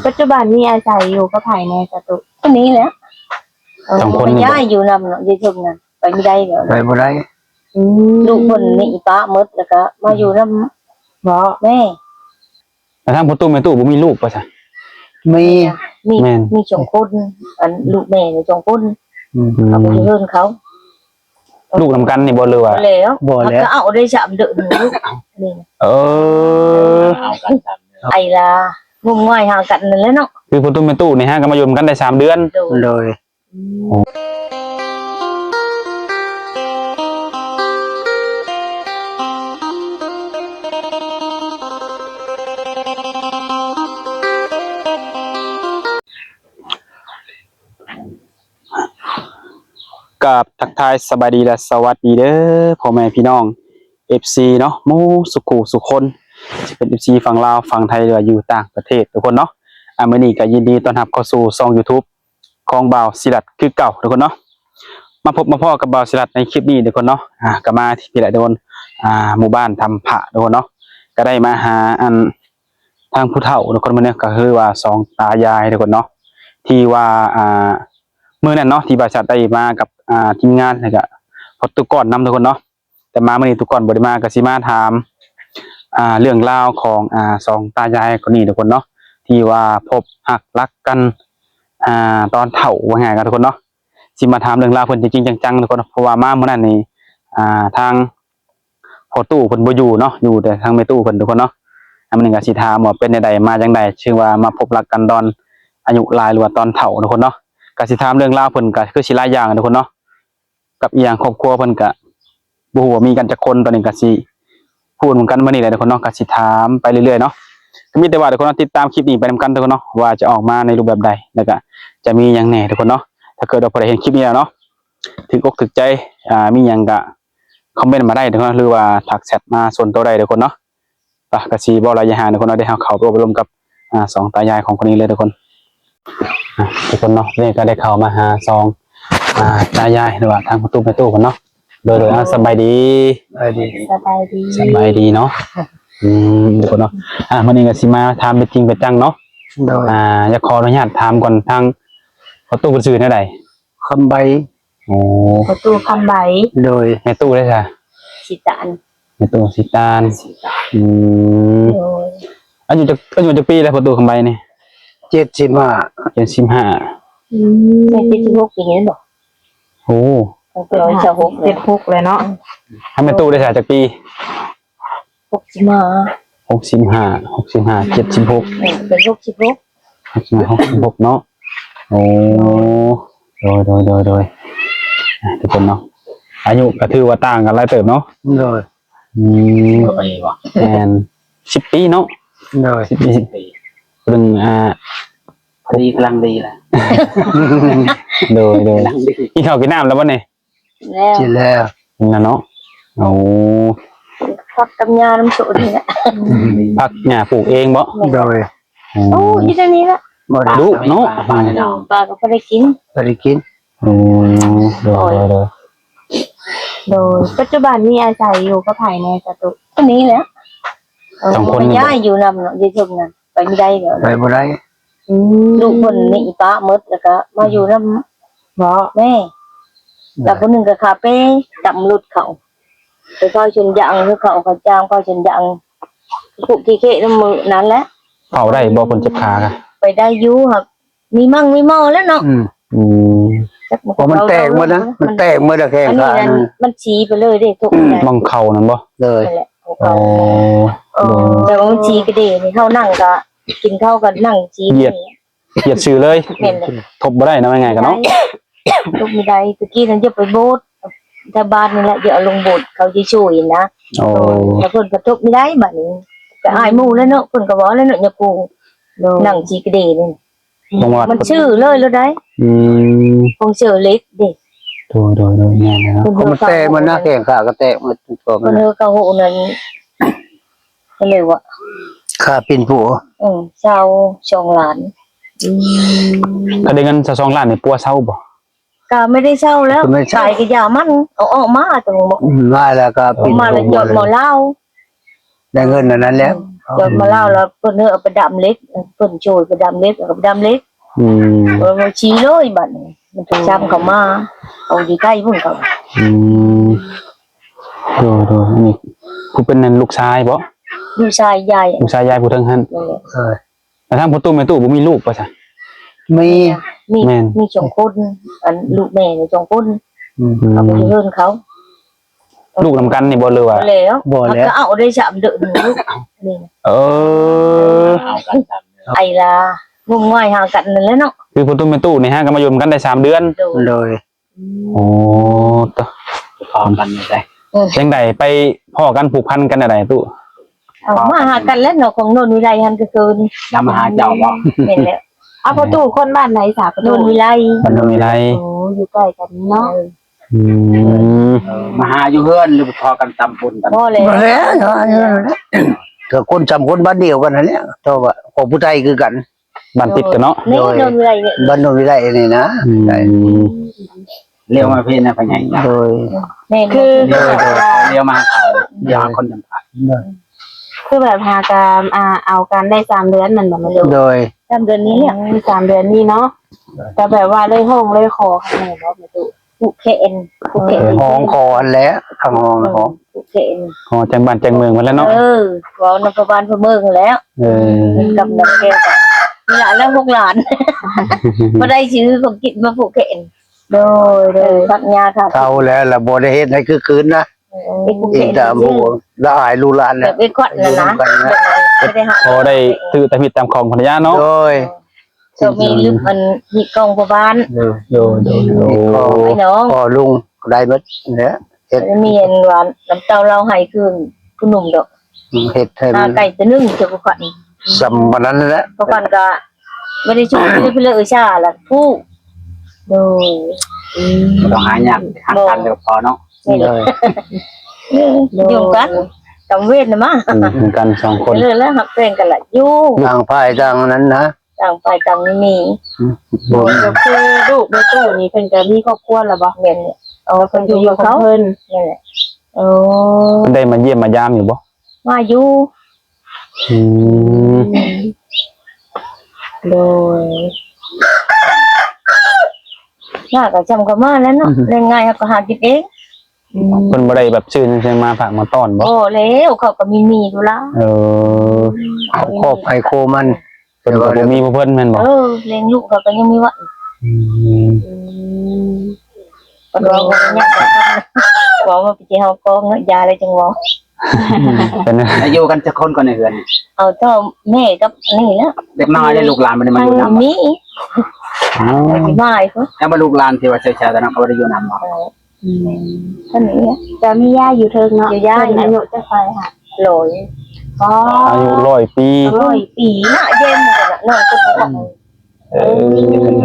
ປັດຈຸບັນນີ້ອາໄສຢູ່ກັບໃຜແດ່ ສາຕຸ? ຄົນນີ້ແຫຼະ. ເອີ ສອງຄົນນີ້ບໍ່? ໄປຍ້າຍຢູ່ນຳເນາະ ຢູ່ເທິງນັ້ນ ໄປບໍ່ໄດ້ແລ້ວ ໄປບໍ່ໄດ້. ອືມ ລູກເພິ່ນໜີປ້າໝົດ ແລ້ວກໍມາຢູ່ນຳ ເບາະ ແມ່. ແລ້ວທາງພໍ່ຕູ້ແມ່ຕູ້ບໍ່ມີລູກບໍ່ຊະ? ມີ ມີ ແມ່ນ ມີສອງຄົນ ອັນລູກແມ່ນີ້ສອງຄົນ. ອືມ ເຂົາໄປຢູ່ເຮືອນເຂົາ. ລູກນຳກັນນີ້ບໍ່ ຫຼືວ່າ? ບໍ່ແລ້ວ ບໍ່ແລ້ວ ເຂົາກໍເອົາໄດ້ສາມເດືອນລູກນີ້. ເອີ ເອົາກັນສາມເດືອນ ໄອ້ລາງມງາຍຫາກັນນັ້ນແຫຼະເນາະ. ຄືພໍ່ຕູ້ແມ່ຕູ້ນີ້ຫາກັນມາຢູ່ນຳກັນໄດ້ສາມເດືອນ. ໂດຍ ໂດຍ. ອືມ ກາບທັກທາຍສະບາຍດີ ແລະ ສະຫວັດດີເດີ ພໍ່ແມ່ພີ່ນ້ອງ ເອັຟຊີ ເນາະ ໝູ່ສູ່ຄູ່ສູ່ຄົນ ຊິເປັນ ເອັຟຊີ ຝັ່ງລາວ ຝັ່ງໄທ ຫຼືວ່າຢູ່ຕ່າງປະເທດທຸກຄົນເນາະ. ອາ ມື້ນີ້ກໍຍິນດີຕ້ອນຮັບເຂົ້າສູ່ຊ່ອງ YouTube ຂອງບ່າວສີລັດຄືເກົ່າທຸກຄົນເນາະ. ມາພົບມາພໍ້ກັບບ່າວສີລັດໃນຄລິບນີ້ທຸກຄົນເນາະ. ອາ ກໍມາທີ່ນີ້ແຫຼະທຸກຄົນ ອາ ໝູ່ບ້ານທຳພະທຸກຄົນເນາະ. ກໍໄດ້ມາຫາ ອັນ ທາງຜູ້ເຖົ້າທຸກຄົນ ມື້ນີ້ກໍຄືວ່າສອງຕາຍາຍທຸກຄົນເນາະ ທີ່ວ່າ ອາ ມື້ນັ້ນເນາະ ທີ່ບ່າວສີລັດໄດ້ມາກັບ ອາ ທີມງານ ແລ້ວກໍພໍ່ຕູ້ກ່ອນນຳທຸກຄົນເນາະ. ແຕ່ມາມື້ນີ້ຕູ້ກ່ອນບໍ່ໄດ້ມາ ກໍຊິມາຖາມ ອາ ເລື່ອງລາວຂອງ ອາ ສອງຕາຍາຍຄົນນີ້ທຸກຄົນເນາະ ທີ່ວ່າພົບຮັກລັກກັນ ອາ ຕອນເຖົ້າ ວ່າງ່າຍກັນທຸກຄົນເນາະ. ຊິມາຖາມເລື່ອງລາວເພິ່ນຈິງໆຈັງໆທຸກຄົນ ເພາະວ່າມາມື້ນັ້ນນີ້ ອາ ທາງພໍ່ຕູ້ເພິ່ນບໍ່ຢູ່ເນາະ ຢູ່ແຕ່ທາງແມ່ຕູ້ເພິ່ນທຸກຄົນເນາະ. ອັນນີ້ກໍຊິຖາມວ່າເປັນແນວໃດ ມາຈັ່ງໃດ ເຊິ່ງວ່າມາພົບລັກກັນຕອນອາຍຸຫຼາຍ ຫຼືວ່າຕອນເຖົ້າທຸກຄົນເນາະ. ກໍຊິຖາມເລື່ອງລາວເພິ່ນ ກໍຄືຊິຫຼາຍຢ່າງທຸກຄົນເນາະ. ກັບອີ່ຫຍັງຄອບຄົວເພິ່ນກະບໍ່ຮູ້ວ່າມີກັນຈັກຄົນ ຕອນນີ້ກະຊິຮູ້ນຳກັນມື້ນີ້ແຫຼະທຸກຄົນເນາະ. ກະຊິຖາມໄປເລື້ອຍໆເນາະ. ກະມີແຕ່ວ່າທຸກຄົນເນາະ ຕິດຕາມຄລິບນີ້ໄປນຳກັນທຸກຄົນເນາະ ວ່າຈະອອກມາໃນຮູບແບບໃດ ແລ້ວກະຈະມີຫຍັງແດ່ທຸກຄົນເນາະ. ຖ້າເກີດວ່າຜູ້ໃດເຫັນຄລິບນີ້ແລ້ວເນາະ ຖືກອົກຖືກໃຈ ອາ ມີຫຍັງກະຄອມເມັນມາໄດ້ທຸກຄົນເນາະ ຫຼືວ່າທັກແຊັດມາສ່ວນຕົວໄດ້ທຸກຄົນເນາະ. ປະ ກະຊິເວົ້າຫຼາຍຢ່າຫາທຸກຄົນເນາະ ດຽວເຮົາເຂົ້າໄປອົບລົມກັບ ອາ ສອງຕາຍາຍຂອງຄົນນີ້ເລີຍທຸກຄົນ. ອາ ທຸກຄົນເນາະ ນີ້ກະໄດ້ເຂົ້າມາຫາສອງ ອາ ຕາຍາຍ ຫຼືວ່າທາງພໍ່ຕູ້ແມ່ຕູ້ເພິ່ນເນາະ. ໂດຍ ໂດຍ ອາ ສະບາຍດີ ສະບາຍດີ ສະບາຍດີ ສະບາຍດີເນາະ. ອືມ ທຸກຄົນເນາະ ອາ ມື້ນີ້ກະຊິມາຖາມເປັນຈິງເປັນຈັງເນາະ. ໂດຍ ອາ ຢາກຂໍອະນຸຍາດຖາມກ່ອນ ທາງພໍ່ຕູ້ເພິ່ນຊື່ແນວໃດ? ຄຳໃບ. ໂອ້ ພໍ່ຕູ້ຄຳໃບ. ໂດຍ ແມ່ຕູ້ເດ້ຊະ? ສີຕານ. ແມ່ຕູ້ສີຕານ. ອືມ ໂດຍ ອາຍຸຈັກ ອາຍຸຈັກປີແລ້ວພໍ່ຕູ້ຄຳໃບນີ້? ເຈັດສິບຫ້າ. ເຈັດສິບຫ້າ. ອືມ ແມ່ນເຈັດສິບຫົກປີນີ້ແມ່ນບໍ່? ໂອ້ ເຈັດສິບຫົກ ເຈັດສິບຫົກແລ້ວເນາະ. ອືມ ໃຫ້ແມ່ຕູ້ໄດ້ຊະຈັກປີ? ຫົກສິບຫ້າ. ຫົກສິບຫ້າ ຫົກສິບຫ້າ ເຈັດສິບຫົກ. ເອີ ເປັນຫົກສິບຫົກ ຫົກສິບຫ້າ ຫົກສິບຫົກເນາະ. ໂອ້ ໂດຍ ໂດຍ ໂດຍ ໂດຍ ອາ ທຸກຄົນເນາະ ອາຍຸກໍຖືວ່າຕ່າງກັນຫຼາຍເຕີບເນາະ. ໂດຍ ອືມ ແມ່ນ ສິບປີເນາະ. ໂດຍ ສິບປີ ສິບປີ ເພິ່ນ ອາ ພໍດີກຳລັງດີລະ. ໂດຍ ໂດຍ ກຳລັງດີ. ກິນເຂົ້າກິນນ້ຳແລ້ວບໍ່ນີ້? ແລ້ວ ກິນແລ້ວ ກິນແລ້ວເນາະ. ໂອ້ ຜັກກັບຫຍ້ານຳໂຊນນີ້ແຫຼະ. ຜັກຫຍ້າປູກເອງບໍ່? ໂດຍ ໂອ້ ຢູ່ໃນນີ້ລະ ບໍ່ໄດ້ດຸເນາະ. ອືມ ປາກໍບໍ່ໄດ້ກິນ ບໍ່ໄດ້ກິນ. ໂອ້ ໂດຍ ໂດຍ ໂດຍ ໂດຍ. ປັດຈຸບັນນີ້ອາໄສຢູ່ກັບໃຜແດ່ ສາຕຸ? ຄົນນີ້ແຫຼະ. ເອີ ສອງຄົນນີ້ບໍ່? ໄປຍ້າຍຢູ່ນຳເນາະ ຢູ່ເທິງນັ້ນ ໄປບໍ່ໄດ້ແລ້ວ ໄປບໍ່ໄດ້. ອືມ ລູກເພິ່ນໜີປ້າໝົດ ແລ້ວກໍມາຢູ່ນຳ ເບາະ ແມ່. ແລ້ວຜູ້ໜຶ່ງກໍຂາເປ ຕຳລົດເຂົາ ໄປເຝົ້າສວນຢາງ ຄືເຂົາ ເຂົາຈ້າງເຝົ້າສວນຢາງ ຄຸກຂີ້ເຂະນຳມື້ນັ້ນແຫຼະ. ເຝົ້າໄດ້ບໍ່ ຄົນເຈັບຂາກະ? ໄປໄດ້ຢູ່ ຫາກມີໝັ້ງມີໝໍແລ້ວເນາະ. ອືມ ອືມ ຈັກມັນ ເພາະມັນແຕກໝົດນະ ມັນແຕກໝົດແລ້ວ ແຂ້ງຂາ ອັນນີ້ນັ້ນ ມັນຊີ້ໄປເລີຍເດ້ ທຸກ ອືມ ໝັ້ງເຂົ້ານັ້ນບໍ່? ໂດຍ ນັ້ນແຫຼະ ໂອ້ ໂດຍ ແຕ່ວ່າມັນຊີ້ກະເດນີ້ ເຮົານັ່ງກໍ ກິນເຂົ້າກໍນັ່ງຊີ້ ຢຽດ ຢຽດຊື່ເລີຍ. ແມ່ນແຫຼະ ທົບບໍ່ໄດ້ນະ ວ່າງ່າຍກັນເນາະ. ໄດ້ ທຸບບໍ່ໄດ້. ຕະກີ້ນັ້ນຢາກໄປໂບດ ແຖວບ້ານນີ້ແຫຼະ ຢາກເອົາລົງໂບດ ເຂົາຊິຊ່ວຍນະ. ໂອ້ ແຕ່ເພິ່ນກໍທຸບບໍ່ໄດ້ບາດນີ້ ກໍອາຍໝູ່ແລ້ວເນາະ ເພິ່ນກໍເວົ້າແລ້ວເນາະ ຍາປູ ໂດຍ ນັ່ງຊີ້ກະເດນີ້ ມັນຊື່ເລີຍໂລດໄດ໋. ອືມ ຂອງເຊື່ອເຫຼັກເດ້. ໂດຍ ໂດຍ ໂດຍ ແມ່ນເນາະ ເພາະມັນແຕກໝົດນະ ແຂ້ງຂາກໍແຕກໝົດ. ເພິ່ນເຮີກະໂຫນັ້ນ ກໍເລີຍວ່າ ຄ່າປິ່ນປົວ ເອີ ຊາວສອງລ້ານ. ອືມ ຖ້າໄດ້ເງິນຊາວສອງລ້ານນີ້ ປົວເຊົາບໍ່? ກໍບໍ່ໄດ້ເຊົາແລ້ວ ກໍບໍ່ໄດ້ເຊົາ ຂາຍກໍຢາມັນ ເອົາອອກມາຕົງໝໍ ອືມ ມາແລ້ວກໍປິ່ນປົວ ມາແລ້ວຢອດໝໍລາວ ໄດ້ເງິນອັນນັ້ນແລ້ວ. ອືມ ຈອດມາລາວແລ້ວເພິ່ນເອີ້ນເອົາໄປດຳເຫຼັກ ເພິ່ນໂຈຍໄປດຳເຫຼັກ ເອົາໄປດຳເຫຼັກ ອືມ ເອີ ມັນຊີ້ເລີຍບັດນີ້ ມັນໄປຈຳເຂົາມາ ເອົາຢູ່ໃກ້ພຸ້ນເຂົາ ອືມ ໂດຍໆ ອັນນີ້ຜູ້ເປັນນັ້ນລູກຊາຍບໍ? ລູກຊາຍຍາຍ ລູກຊາຍຍາຍຜູ້ເທິງຫັ້ນ ເອີ ແລ້ວທາງພໍ່ຕູ້ແມ່ຕູ້ບໍ່ມີລູກບໍ່ຊະ? ມີ ມີ ແມ່ນ ມີສອງຄົນ ອັນລູກແມ່ນີ້ສອງຄົນ ອືມ ເອົາໄປຢູ່ເຮືອນເຂົາ ລູກນຳກັນນີ້ບໍ່ ຫຼືວ່າ? ບໍ່ແລ້ວ ບໍ່ແລ້ວ ເຂົາກໍເອົາໄດ້ສາມເດືອນນີ້ລູກ ນີ້ ເອີ ເອົາກັນສາມເດືອນ ໄອ້ລາງມງາຍຫາກັນນັ້ນແຫຼະເນາະ ຄືພໍ່ຕູ້ແມ່ຕູ້ນີ້ຫາກັນມາຢູ່ນຳກັນໄດ້ສາມເດືອນ ໂດຍ ໂດຍ ອືມ ໂອ້ ຕະ ພໍ້ກັນໄດ້ ເອີ ຈັ່ງໃດໄປພໍ້ກັນ ຜູກພັນກັນແນວໃດຕູ້? ເອົາມາຫາກັນແລ້ວເນາະ ຂອງໂນນວິໄລຫັ້ນກໍຄື ລາວມາຫາເຈົ້າບໍ? ແມ່ນແລ້ວ ເອົາ ພໍ່ຕູ້ຄົນບ້ານໃດສາ? ພໍ່ຕູ້ ໂນນວິໄລ ບ້ານໂນນວິໄລ ໂອ້ ຢູ່ໃກ້ກັນເນາະ ເອີ ອືມ ເອີ ມາຫາຢູ່ເຮືອນ ຫຼືພໍ້ກັນຕຳບຸນຕຳ ບໍ່ແລ້ວ ບໍ່ແລ້ວ ກໍຄົນສາມຄົນບ້ານດຽວກັນຫັ້ນແຫຼະ ເພາະວ່າຂອງຜູ້ໄທຄືກັນ ບ້ານຕິດກັນເນາະ ໂດຍ ໂນນວິໄລນີ້ ບ້ານໂນນວິໄລນີ້ນະ ອືມ ໄດ້ ລ້ຽວມາພີ້ນະ ພໍ່ໃຫຍ່ ໂດຍ ແມ່ນ ຄື ໂດຍໆ ລ້ຽວມາຫາເຂົາ ໂດຍ ຢາກຄົນຈຳກັດ ໂດຍ ຄືແບບຫາກະ ອ່າ ເອົາກັນໄດ້ສາມເດືອນແມ່ນບໍ່ແມ່? ໂດຍ ສາມເດືອນນີ້ແຫຼະ ອືມ ສາມເດືອນນີ້ເນາະ ໂດຍ ກໍແບບວ່າເລີຍຮ້ອງເລີຍຂໍຂ້າງໃນບໍ່ແມ່ຕູ້? ຜູກແຂນ ຜູກແຂນ ຮ້ອງຂໍຫັ້ນແຫຼະ ທາງຮ້ອງ ເອີ ຂໍ ຜູກແຂນ ຂໍແຈ້ງບ້ານແຈ້ງເມືອງເພິ່ນແຫຼະເນາະ ເອີ ເວົ້ານຳພໍ່ບ້ານພໍ່ເມືອງຫັ້ນແຫຼະ ເອີ ກັບນາງແກ້ວກໍນີ້ລະ ແລ້ວລູກຫຼານ ບໍ່ໄດ້ຊື້ຂອງກິນມາຜູກແຂນ ໂດຍ ໂດຍ ເອີ ພັກຍາ ເຖົ້າແລ້ວ ລະບໍ່ໄດ້ເຮັດໃຫ້ຄືຄືນນະ ເອີ ອີກຕາມຜູ້ລະອາຍລູກຫຼານແຫຼະ ແບບເອັດຄວັດນັ້ນນະ ຢູ່ນຳກັນນະ ບໍ່ໄດ້ຫາ ພໍໄດ້ຖືຕາມຮີດຕາມຄອງພັນລະຍາເນາະ ໂດຍ ເຈົ້າມີລຶບອັນຮີດຄອງພໍ່ບ້ານ ໂດຍ ໂດຍ ໂດຍ ໂອ້ ພໍ່ລຸງໄດ້ເບິດແຫຼະ ເຮັດ ມີອັນວ່ານ້ຳເຕົ້າເຫຼົ້າໄຮ່ຄືຜູ້ໜຸ່ມດອກ ເຮັດໃຫ້ມັນ ຫາໄກ່ຕົວໜຶ່ງເຈົ້າຂວັນ ສ່ຳປານນັ້ນແຫຼະ ຂວັນກໍບໍ່ໄດ້ຊູ້ ເພິ່ນເລີຍເອີຊາລະຜູ້ ໂດຍ ອືມ ບໍ່ຕ້ອງຫາຍາກ ຫາທານແລ້ວພໍເນາະ ໂດຍ ຢູ່ນຳກັນ ກຳເວນນະມາ ອືມ ຢູ່ນຳກັນສອງຄົນ ເລີຍແລ້ວຮັກແພງກັນລະ ຢູ່ ຕ່າງຝ່າຍຕ່າງນັ້ນນະ ຕ່າງຝ່າຍຕ່າງມີ ອືມ ໂດຍ ກໍຄືລູກແມ່ຕູ້ນີ້ເພິ່ນກໍມີຄອບຄົວແລ້ວບໍ່? ແມ່ນແຫຼະ ເອີ ເພິ່ນຢູ່ຂອງເພິ່ນ ແມ່ນແຫຼະ ເອີ ເພິ່ນໄດ້ມາຢ້ຽມມາຢາມຢູ່ບໍ່? ມາຢູ່ ອືມ ໂດຍ ມາກໍຊ່ຳເຂົ້າມາແລ້ວເນາະ ອືມ ແລງງານເຮົາກໍຫາກິນເອງ ອືມ ເພິ່ນບໍ່ໄດ້ແບບຊື້ຫຍັງມາຝາກມາຕ້ອນບໍ່? ບໍ່ແລ້ວ ເຂົາກໍມີໆຢູ່ລະ ເອີ ເອົາຄອບໃຜໂຄມັນ ເພິ່ນກໍບໍ່ມີຜູ້ເພິ່ນແມ່ນບໍ່? ເອີ ລ້ຽງລູກເຂົາກໍຍັງມີຫວັງ ອືມ ອືມ ເພິ່ນເວົ້າບໍ່ໄດ້ຍາກດອກ ເວົ້າມາໄປຊິເຮົາກອງເນາະ ຢາແລ້ວຈັ່ງເວົ້າ ເປັນ ແລ້ວຢູ່ກັນຈັກຄົນກ່ອນໃນເຮືອນນີ້? ເອົາເທົ່າແມ່ກັບອັນນີ້ແຫຼະ ເດັກນ້ອຍໄດ້ ລູກຫຼານບໍ່ໄດ້ມາຢູ່ນຳບໍ່? ມີ ອໍ ໄປຊິມາອີກ ແລ້ວບໍ່ລູກຫຼານທີ່ວ່າແຊວໆກັນເນາະ ເຂົາບໍ່ໄດ້ຢູ່ນຳບໍ່? ເອີ ອືມ ເທົ່ານີ້ແຫຼະ ແຕ່ມີຍາຍຢູ່ເທິງເນາະ ຢູ່ຍາຍ ເພິ່ນອາຍຸຈັກປີຫະ? ຮ້ອຍ ອໍ ອາຍຸຮ້ອຍປີ ຮ້ອຍປີ ເນາະ ເຢັນກັນເນາະ ເອີ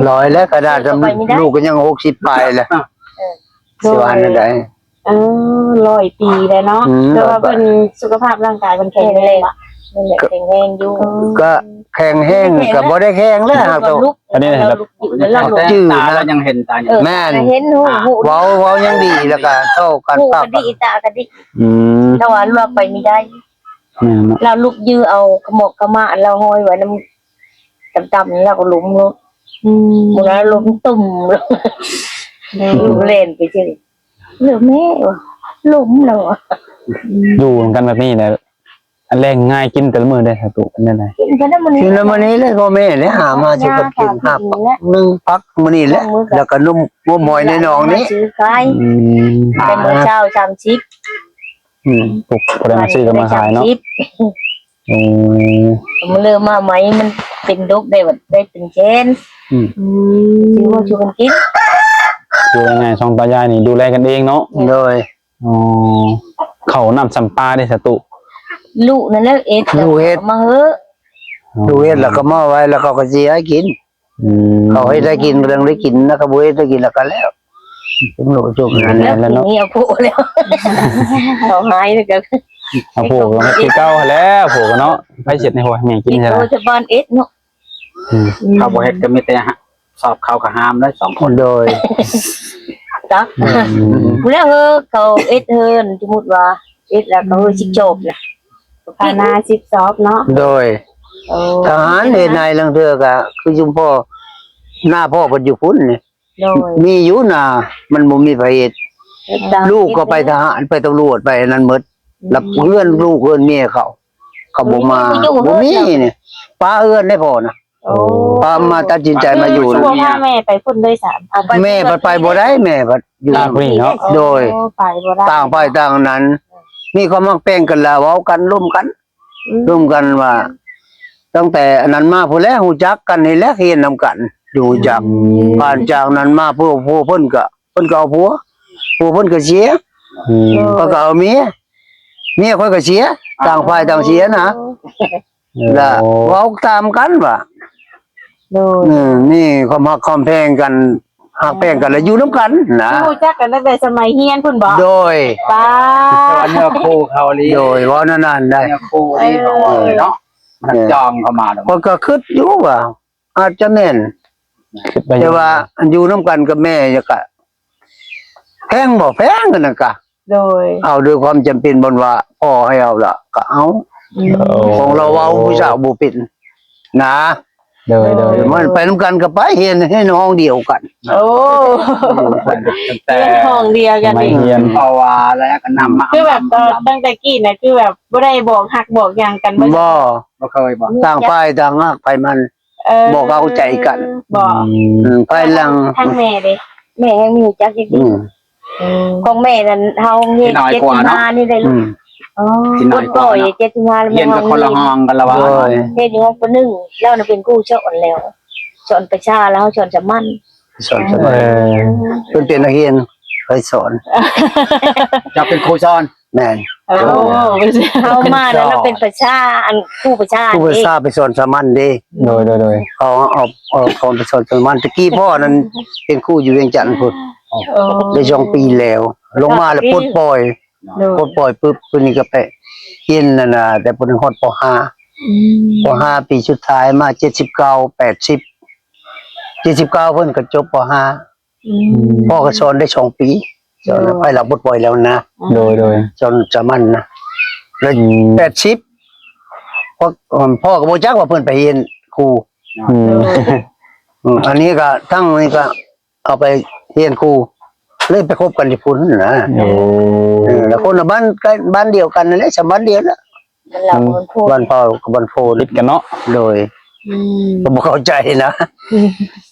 ຮ້ອຍແລ້ວ ຂະໜາດ ເອີ ລູກກໍຍັງຫົກສິບປາຍແຫຼະ ເອີ ຊິວ່າແນວໃດ? ເອີ ຮ້ອຍປີແລ້ວເນາະ ອືມ ແຕ່ວ່າເພິ່ນສຸຂະພາບຮ່າງກາຍເພິ່ນແຂງແຮງ ແຂງແຮງ ແຂງແຮງຢູ່ ກໍແຂງແຮງ ແຂງແຮງ ກໍບໍ່ໄດ້ແຂງແລ້ວ ແຕ່ວ່າລຸກ ອັນນີ້ແຫຼະ ລຸກຢູ່ ແລ້ວລຸກ ຕາລາວຍັງເຫັນ ຕາຍັງ ເອີ ແມ່ນ ເຫັນຮູ້ ຮູ້ ເວົ້າ ເວົ້າຍັງດີ ແລ້ວກໍເວົ້າກັນ ຫູກໍດີ ຕາກໍດີ ອືມ ແຕ່ວ່າລວກໄປບໍ່ໄດ້ ແມ່ນເນາະ ລາວລຸກຢື້ເອົາຂະໝອກຂະໝາດລາວຫ້ອຍໄວ້ນຳ ຕ່ຳໆ ລາວກໍລົ້ມໂລດ ອືມ ມື້ນັ້ນລົ້ມຕຸ້ມ ແມ່ນ ລູກແລ່ນໄປເຈີ ເອີ ແມ່ວ່າ ລົ້ມແລ້ວວ່າ ຢູ່ນຳກັນແບບນີ້ແຫຼະ ອັນແລງງ່າຍກິນແຕ່ລະມື້ໄດ້ສະຕຸ ເປັນແນວໃດ? ກິນແຕ່ລະມື້ນີ້ ກິນແລ້ວມື້ນີ້ແຫຼະ ພໍ່ແມ່ແຫຼະ ຫາມາສູ່ກັນກິນ ຫ້າປັກ ໜຶ່ງປັກມື້ນີ້ແຫຼະ ແລ້ວກໍນົມງົວໝອຍໃນໜອງນີ້ ຊື້ຂາຍ ອືມ ແຕ່ມື້ເຊົ້າສາມສິບ ອືມ ຜູ້ໃດມາຊື້ກໍມາຂາຍເນາະ ສາມສິບ ໂອ້ ມັນເລີ່ມມາໃໝ່ ມັນເປັນດົກໄດ້ ໄດ້ເປັນແສນ ອືມ ອືມ ຊື້ມາສູ່ກັນກິນ ຄືວ່າງ່າຍໆ ສອງຕາຍາຍນີ້ດູແລກັນເອງເນາະ ໂດຍ ອໍ ເຂົ້ານ້ຳຊຳປາເດ້ສະຕຸ ລູກນັ້ນແຫຼະເຮັດ ລູກເຮັດ ເອົາມາເຮີ້ ລູກເຮັດແລ້ວກໍມາໄວ້ ແລ້ວເຂົາກໍຊິໃຫ້ກິນ ອືມ ເຂົາເຮັດໃຫ້ກິນກໍຕ້ອງໄດ້ກິນ ແລ້ວກໍບໍ່ເຮັດໃຫ້ກິນແລ້ວກໍແລ້ວ ຈຸມລູກຈຸມນັ້ນແຫຼະ ແລ້ວເນາະ ແລ້ວທີນີ້ເອົາໂພແລ້ວ ເຂົາຫາຍແລ້ວກໍ ເອົາໂພກໍຄືເກົ່າຫັ້ນແຫຼະ ໂພກໍເນາະ ໃຜເຮັດໃຫ້ພໍ່ໃຫ້ແມ່ກິນຊະ ໂພຈະບ້ານເອັດເນາະ ອືມ ເຂົາບໍ່ເຮັດກໍມີແຕ່ສອບເຂົ້າກໍຫາມໄດ້ສອງຄົນ ໂດຍ ຕັກ ອືມ ຜູ້ແລ້ວເຮີ້ ເຂົາເອັດເຮີ້ນ ສົມມຸດວ່າເອັດແລ້ວກໍເຮີ້ຊິຈອບນະ ພານາສິບສອບເນາະ. ໂດຍ ໂອ້ ທະຫານເຮັດນາຍລາງເທື່ອກະຄືຊຸມພໍ່ ນາພໍ່ເພິ່ນຢູ່ພຸ້ນນີ້ ໂດຍ ມີຢູ່ນາ ມັນບໍ່ມີໃຜເຮັດ ເຮັດຕາມ ລູກກໍໄປທະຫານ ໄປຕຳຫຼວດ ໄປອັນນັ້ນໝົດ ອືມ ແລ້ວເຮືອນລູກເຮືອນເມຍເຂົາ ເຂົາບໍ່ມາ ບໍ່ມີ ບໍ່ມີຢູ່ເຮືອນ ນີ້ ປະເຮືອນໄດ້ພໍ່ນະ. ໂອ້ ປະມາຕັດສິນໃຈມາຢູ່ ຄືບໍ່ພາແມ່ໄປພຸ້ນເລີຍຊະ ເອົາໄປ ແມ່ພັດໄປບໍ່ໄດ້ ແມ່ພັດຢູ່ຕ່າງຄົນເນາະ. ໂດຍ ໂອ້ ໄປບໍ່ໄດ້ ຕ່າງຝ່າຍຕ່າງນັ້ນ ມີຄວາມຮັກແພງກັນລະ ເວົ້າກັນ ລົມກັນ ອືມ ລົມກັນວ່າ ຕັ້ງແຕ່ອັນນັ້ນມາພຸ້ນແຫຼະ ຮູ້ຈັກກັນນີ້ແຫຼະ ຮຽນນຳກັນ ຮູ້ຈັກ ອືມ ຜ່ານຈາກນັ້ນມາ ພວກ ພວກເພິ່ນກະ ເພິ່ນກໍເອົາຜົວ ຜົວເພິ່ນກໍເສຍ ອືມ ຂ້ອຍກໍເອົາເມຍ ເມຍຂ້ອຍກໍເສຍ ຕ່າງຝ່າຍຕ່າງເສຍນະ ລະເວົ້າຕາມກັນວ່າ ໂດຍ ເອີ ມີຄວາມຮັກຄວາມແພງກັນ ຮັກແພງກັນ ແລ້ວຢູ່ນຳກັນນະ ຄືຮູ້ຈັກກັນຕັ້ງແຕ່ສະໄໝຮຽນພຸ້ນບໍ? ໂດຍ ປ້າ ແຕ່ວ່າເນື້ອຄູ່ເຂົາອີ່ຫຼີ ໂດຍ ເວົ້າແນວນັ້ນໄດ໋ ເນື້ອຄູ່ນີ້ ເອີ ເນາະ ມັນຈອງເຂົ້າມາແລ້ວ ຂ້ອຍກໍຄິດຢູ່ວ່າ ອາດຈະແມ່ນ ແຕ່ວ່າອັນຢູ່ນຳກັນກັບແມ່ກໍແພງບໍ່ແພງ ອັນນັ້ນກະ ໂດຍ ເອົາດ້ວຍຄວາມຈຳເປັນ ບ່ອນວ່າພໍ່ໃຫ້ເອົາລະກະເອົາ ອືມ ຂອງລາວເວົ້າຜູ້ສາວບໍ່ເປັນນະ ໂດຍ ໂດຍ ມັນໄປນຳກັນກໍໄປ ຮຽນ ຮຽນຫ້ອງດຽວກັນ ໂອ້ ຮຽນຫ້ອງດຽວກັນ ຮຽນ ເພາະວ່າແລ້ວກໍນຳມາ ຄືແບບຕອນຕັ້ງແຕ່ກີ້ນະ ຄືແບບບໍ່ໄດ້ບອກຮັກບອກຫຍັງກັນ ບໍ່ ບໍ່ເຄີຍບໍ? ຕ່າງຝ່າຍຕ່າງຮັກໃຜມັນ ເອີ ບໍ່ເຂົ້າໃຈກັນ ບໍ່ ອືມ ອືມ ພາຍຫຼັງ ທາງແມ່ເດ້ ແມ່ແຮງມີຈັກຈັກດີ ອືມ ຂອງແມ່ນັ້ນເຮົາຮຽນເຈັດສິບຫ້ານີ້ໄດ້ ອືມ ເຈັດສິບຫ້າ ແລ້ວແມ່ເຮົາຮຽນກັນຄົນລະຫ້ອງກັນລະວ່າ ໂດຍ ຮຽນຢູ່ຫ້ອງ ປ.ໜຶ່ງ ແລ້ວນະເປັນຄູສອນແລ້ວ ສອນປະຊາ ແລ້ວເຮົາສອນສາມັນ ສອນສາມັນ ເອີ ເພິ່ນເປັນນັກຮຽນ ຂ້ອຍສອນ ເຈົ້າເປັນຄູສອນ ແມ່ນ ໂອ້ ເຮົາມາແລ້ວເນາະ ເປັນປະຊາ ອັນຄູປະຊາ ຄູປະຊາໄປສອນສາມັນເດ້ ໂດຍ ໂດຍ ໂດຍ ເຂົາເອົາ ເອົາ ເອົາໄປສອນສາມັນ ແຕ່ກີ້ພໍ່ນັ້ນເປັນຄູຢູ່ວຽງຈັນພຸ້ນ ໂອ້ ໄດ້ສອງປີແລ້ວ ລົງມາແລ້ວປົດປ່ອຍ ໂດຍ ປົດປ່ອຍປຶບ ປີນີ້ກໍໄປຮຽນນັ້ນນະ ແຕ່ບໍ່ໄດ້ຮອດ ປໍຫ້າ ອືມ ປໍຫ້າ ປີສຸດທ້າຍມາ ເຈັດສິບເກົ້າ ແປດສິບ ເຈັດສິບເກົ້າ ເພິ່ນກໍຈົບ ປໍຫ້າ ອືມ ພໍ່ກໍສອນໄດ້ສອງປີ ສອນ ໂດຍ ໄປລາວປົດປ່ອຍແລ້ວນະ ໂດຍ ໂດຍ ສອນສາມັນນະ ແລ້ວ ອືມ ແປດສິບ ພໍ່ ພໍ່ກໍບໍ່ຈັກວ່າເພິ່ນໄປຮຽນຄູ ອືມ ໂດຍ ອືມ ອັນນີ້ກໍ ທັງນີ້ກໍເອົາໄປຮຽນຄູ ເລີຍໄປຄົບກັນຢູ່ພຸ້ນນະ ໂອ້ ເອີ ແລ້ວຄົນລະບ້ານ ໃກ້ບ້ານດຽວກັນນັ້ນແຫຼະ ສາມບ້ານດຽວນະ ມັນລາວ ມັນ ບ້ານພໍ່ກັບບ້ານໂພນ ຕິດກັນເນາະ ໂດຍ ອືມ ກໍບໍ່ເຂົ້າໃຈນະ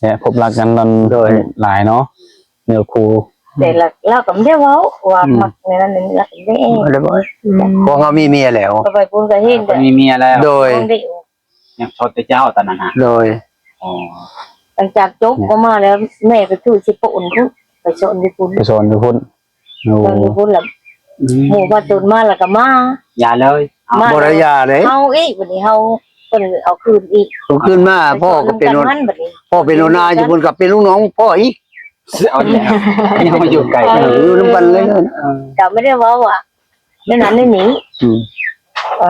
ແລະພົບລັກກັນນັ້ນ ໂດຍ ຫຼາຍເນາະ ເນື້ອຄູ່ ແຕ່ລາວກໍບໍ່ໄດ້ເວົ້າວ່າ ອືມ ມັກໃນນັ້ນ ລາວກໍບໍ່ໄດ້ ບໍ່ໄດ້ເວົ້າ ອືມ ຂອງເຮົາມີເມຍແລ້ວ ກໍໄປພຸ້ນກໍເຫັນ ກໍມີເມຍແລ້ວ ໂດຍ ຍັງໂສດແຕ່ເຈົ້າຕອນນັ້ນນະ ໂດຍ ອໍ ຫຼັງຈາກຈົບອອກມາແລ້ວ ແມ່ໄປຖືຊິປະອົນພຸ້ນ ໄປສອນຢູ່ພຸ້ນ ໄປສອນຢູ່ພຸ້ນ ໂອ້ ຕອນຢູ່ພຸ້ນລະ ອືມ ໝູ່ພາຕົນມາລະກະມາ ຢ່າເລີຍ ມາ ບໍ່ໄດ້ຢ່າເດ້ ເຮົາອີກ ບັດນີ້ເຮົາ ເພິ່ນເອົາຄືນອີກ ເອົາຄືນມາ ພໍ່ກໍເປັນຫົວ ພໍ່ເປັນຫົວໜ້າຢູ່ພຸ້ນ ກໍເປັນລູກນ້ອງພໍ່ອີກ ເອົາແລ້ວ ຍັງມາຢູ່ໃກ້ ເອີ ຢູ່ນຳກັນເລີຍ ເອີ ກໍບໍ່ໄດ້ເວົ້າວ່າ ແນວນັ້ນແນວນີ້ ອືມ ເອີ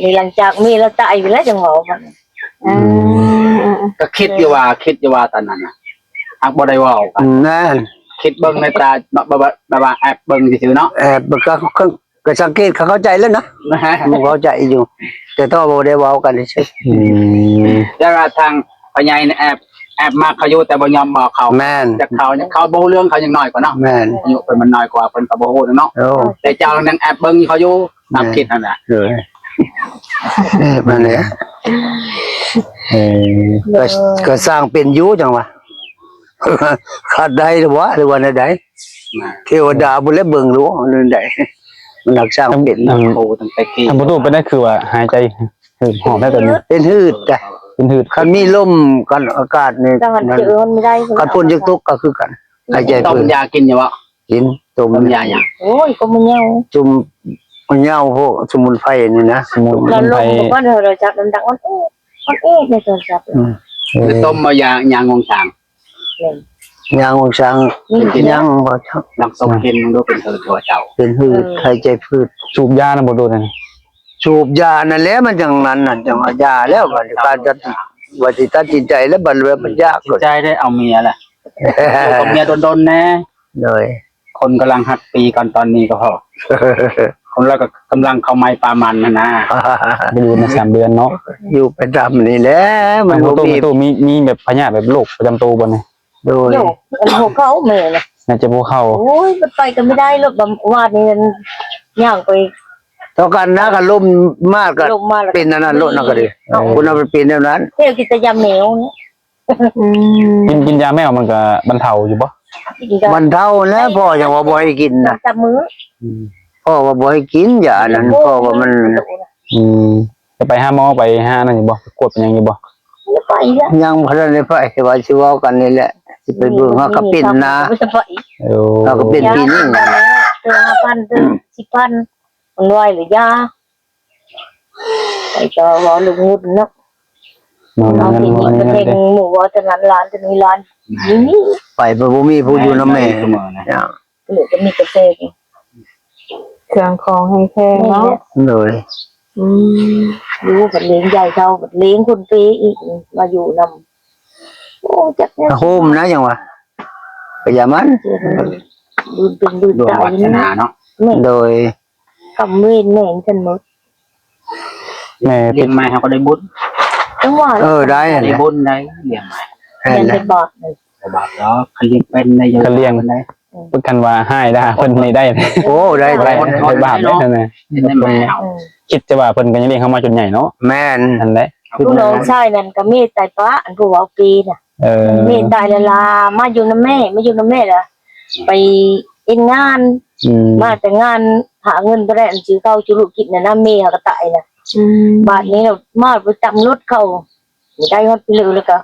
ນີ້ຫຼັງຈາກເມຍລາວຕາຍໄປແລ້ວຈັ່ງເວົ້າກັນ ອືມ ອືມ ກໍຄິດຢູ່ວ່າ ຄິດຢູ່ວ່າຕອນນັ້ນນະ ຫາກບໍ່ໄດ້ເວົ້າກັນ ອືມ ນັ້ນ ຄິດເບິ່ງໃນຕາ ແບບວ່າ ແບບວ່າແອບເບິ່ງຊື່ໆເນາະ ແອບ ກໍ ກໍ ກໍສັງເກດ ເຂົາເຂົ້າໃຈແລ້ວນະ ມັນເຂົ້າໃຈຢູ່ ແຕ່ກໍບໍ່ໄດ້ເວົ້າກັນຊື່ໆ ອືມ ແຕ່ວ່າທາງ ພໍ່ໃຫຍ່ນະແອບ ແອບມັກເຂົາຢູ່ ແຕ່ບໍ່ຍອມບອກເຂົາ ແມ່ນ ຈັກເຂົາ ເຂົາບໍ່ຮູ້ເລື່ອງ ເຂົາຍັງນ້ອຍກວ່າເນາະ ແມ່ນ ອາຍຸເພິ່ນມັນນ້ອຍກວ່າ ເພິ່ນກໍບໍ່ຮູ້ເນາະ ໂອ້ ແຕ່ເຈົ້າຍັງແອບເບິ່ງເຂົາຢູ່ ແມ່ນ ຕາມຄິດຫັ້ນແຫຼະ ເອີ ແອບຫັ້ນແຫຼະ ເອີ ກໍ ໂດຍ ກໍຊ່າງເປັນຢູ່ ຈັ່ງວ່າ ຂາດໄດ້ຫຼືວ່າ ຫຼືວ່າແນວໃດ ແມ່ນ ເທວະດາບໍ່ແລເບິ່ງຮູ້ແນວໃດ ມັນຮັກຊ່າງເປັນ ອືມ ໂອ້ ຕັ້ງແຕ່ກີ້ ທ່ານປະຕູ ເປັນໄດ້ ຄືວ່າຫາຍໃຈ ຫືດຫອບແລ້ວຕອນນີ້ ເປັນຫືດຈ້ະ ເປັນຫືດ ຄັນມີລົມກັນອາກາດນີ້ ແຕ່ວ່າມັນ ຄັນຝົນຢາກຕົກກໍຄືກັນ ຫາຍໃຈ ຕົ້ມຢາກິນຢູ່ບໍ່? ກິນ ຕົ້ມ ຕົ້ມຢາຫຍັງ? ໂອ້ຍ ກໍມັນເຫຍົາ ຈຸ່ມມັນເຫຍົາ ພວກສະໝຸນໄພນີ້ນະ ສະໝຸນໄພ ລົມກໍວ່າໂທລະສັບມັນດັງ ອອນແອ ອອນແອ ໃນໂທລະສັບ ອືມ ໄປຕົ້ມເອົາຢາ ຢາງວງຊ້າງ ແມ່ນ ຢາງວງຊ້າງ ຍັງບໍ່ຈັກ ລອງຕົ້ມກິນເບິ່ງດູ ເປັນຫືດບໍ່ເຈົ້າ ເປັນຫືດ ເອີ ຫາຍໃຈຜືດ ສູບຢານຳບໍ່ໂດນນັ້ນ ສູບຢານັ້ນແຫຼະ ມັນຈັ່ງນັ້ນ ຈັ່ງວ່າຢາແລ້ວ ບາດນີ້ ການຕັດ ວ່າຊິຕັດສິນໃຈແລ້ວ ບັດວ່າມັນຍາກ ຕັດສິນໃຈໄດ້ເອົາເມຍແຫຼະ ຢູ່ກັບເມຍດົນໆແດ່ ໂດຍ ຄົນກຳລັງຮັກຕີກັນຕອນນີ້ກໍພໍ ຄົນລາວກໍກຳລັງເຂົ້າໃໝ່ປາມັນຫັ້ນນະ. ໄປຢູ່ໃນສາມເດືອນເນາະ. ຢູ່ໄປຕາມນີ້ແຫຼະ ມັນບໍ່ມີ ມີ ມີແບບພະຍາດແບບໂລກປະຈຳໂຕບໍ່ນີ້? ໂດຍ ໂລກ ອັນຫົວເຂົ່າແມ່ນະ ໜ້າຈະບໍ່ເຂົ້າ. ໂອ້ຍ ມັນໄປກໍບໍ່ໄດ້ ລົດບາງວານນີ້ຍ່າງໄປ ເທົ່າກັນນະ ກໍລົມມາກໍ ລົມມາແລ້ວ ເປັນອັນນັ້ນໂລດນະ ກໍດີ ເອີ ຄົນເຮົາມັນເປັນແນວນັ້ນ ແຖວກິນແຕ່ຢາແມວນີ້. ອືມ ກິນ ກິນຢາແມວມັນກໍບັນເທົາຢູ່ບໍ່? ກິນຢາ ບັນເທົາແລ້ວ ພໍ່ຍັງວ່າບໍ່ໃຫ້ກິນນະ ສາມມື້. ອືມ ພໍ່ວ່າບໍ່ໃຫ້ກິນຢາອັນນັ້ນ ພໍ່ວ່າມັນ ອືມ ຈະໄປຫາໝໍ ໄປຫານັ້ນຢູ່ບໍ່? ໄປກວດໄປຫຍັງຢູ່ບໍ່? ບໍ່ໄປແລ້ວ ຍັງບໍ່ທັນໄດ້ໄປ ວ່າຊິເວົ້າກັນນີ້ແຫຼະ ຊິໄປເບິ່ງ ເຮົາກໍເປັນນະ ບໍ່ໄປ. ເອີ ເຮົາກໍເປັນປີນີ້ ເທື່ອຫ້າພັນ ເທື່ອສິບພັນ ມັນໄວຫຼືຢາ ໄປກໍເວົ້າເລື່ອງງຸ່ນເນາະ. ເນາະ ເອົາ ເງິນ ທີ່ນີ້ ເງິນ ປະເທດ ເງິນ ໝູ່ວ່າ ທະນານລ້ານ ທະນານລ້ານ ອືມ ນີ້ ໄປບໍ່ມີຜູ້ຢູ່ນຳແມ່ ເອີ ກໍມີແຕ່ເສດ ເຄື່ອງຂອງແພງໆເນາະ. ໂດຍ ອືມ ຢູ່ບັດລ້ຽງໃຫຍ່ເທົ່າ ບັດລ້ຽງຄົນເປອີກ ມາຢູ່ນຳ. ໂອ້ ຈັກແນວ ໂຮມນະ ຫຍັງວະ ກະຢ່າມັນ ບຸນເປັນບຸນຕາຍ ດວງວາສະໜາເນາະ. ໂດຍ ກຳເວນແມ່ນຊັ້ນໝົດ. ແມ່ ລ້ຽງໃໝ່ເຮົາກໍໄດ້ບຸນ ຈັງຫວະ ເອີ ໄດ້ ໄດ້ບຸນໄດ້ ລ້ຽງໃໝ່ ແມ່ນແຫຼະ ແມ່ນແຕ່ບາບ ບໍ່ບາບດອກ ຄັນລ້ຽງເປັນໄດ້ຢູ່ ຄັນລ້ຽງໄດ້ ອືມ ຄັນວ່າຮ້າຍດ່າເພິ່ນນີ້ໄດ້ ໂອ້ ໄດ້ ໄດ້ ໄດ້ບາບເດ້ຫັ້ນນະ ເຮັດໄດ້ໃໝ່ເຮົາ ອືມ ຄິດແຕ່ວ່າເພິ່ນກໍຍັງລ້ຽງເຮົາມາຈົນໃຫຍ່ເນາະ. ແມ່ນ ນັ້ນແຫຼະ ຜູ້ນ້ອງຊາຍນັ້ນກໍເມດຕາຍປະ ອັນຜູ້ເວົ້າເປນະ ເອີ ເມດຕາຍແລ້ວລາ ມາຢູ່ນຳແມ່ ມາຢູ່ນຳແມ່ລະ ໄປເຮັດງານ ອືມ ມາແຕ່ງານຫາເງິນບໍ່ໄດ້ ອັນຊື້ເຂົ້າຊື້ລູກກິນນະນະ ແມ່ເຮົາກໍຕາຍນະ. ອືມ ບາດນີ້ລະມາໄປຕຳລົດເຂົາ ໄດ້ຮອດພີ້ແລ້ວກໍ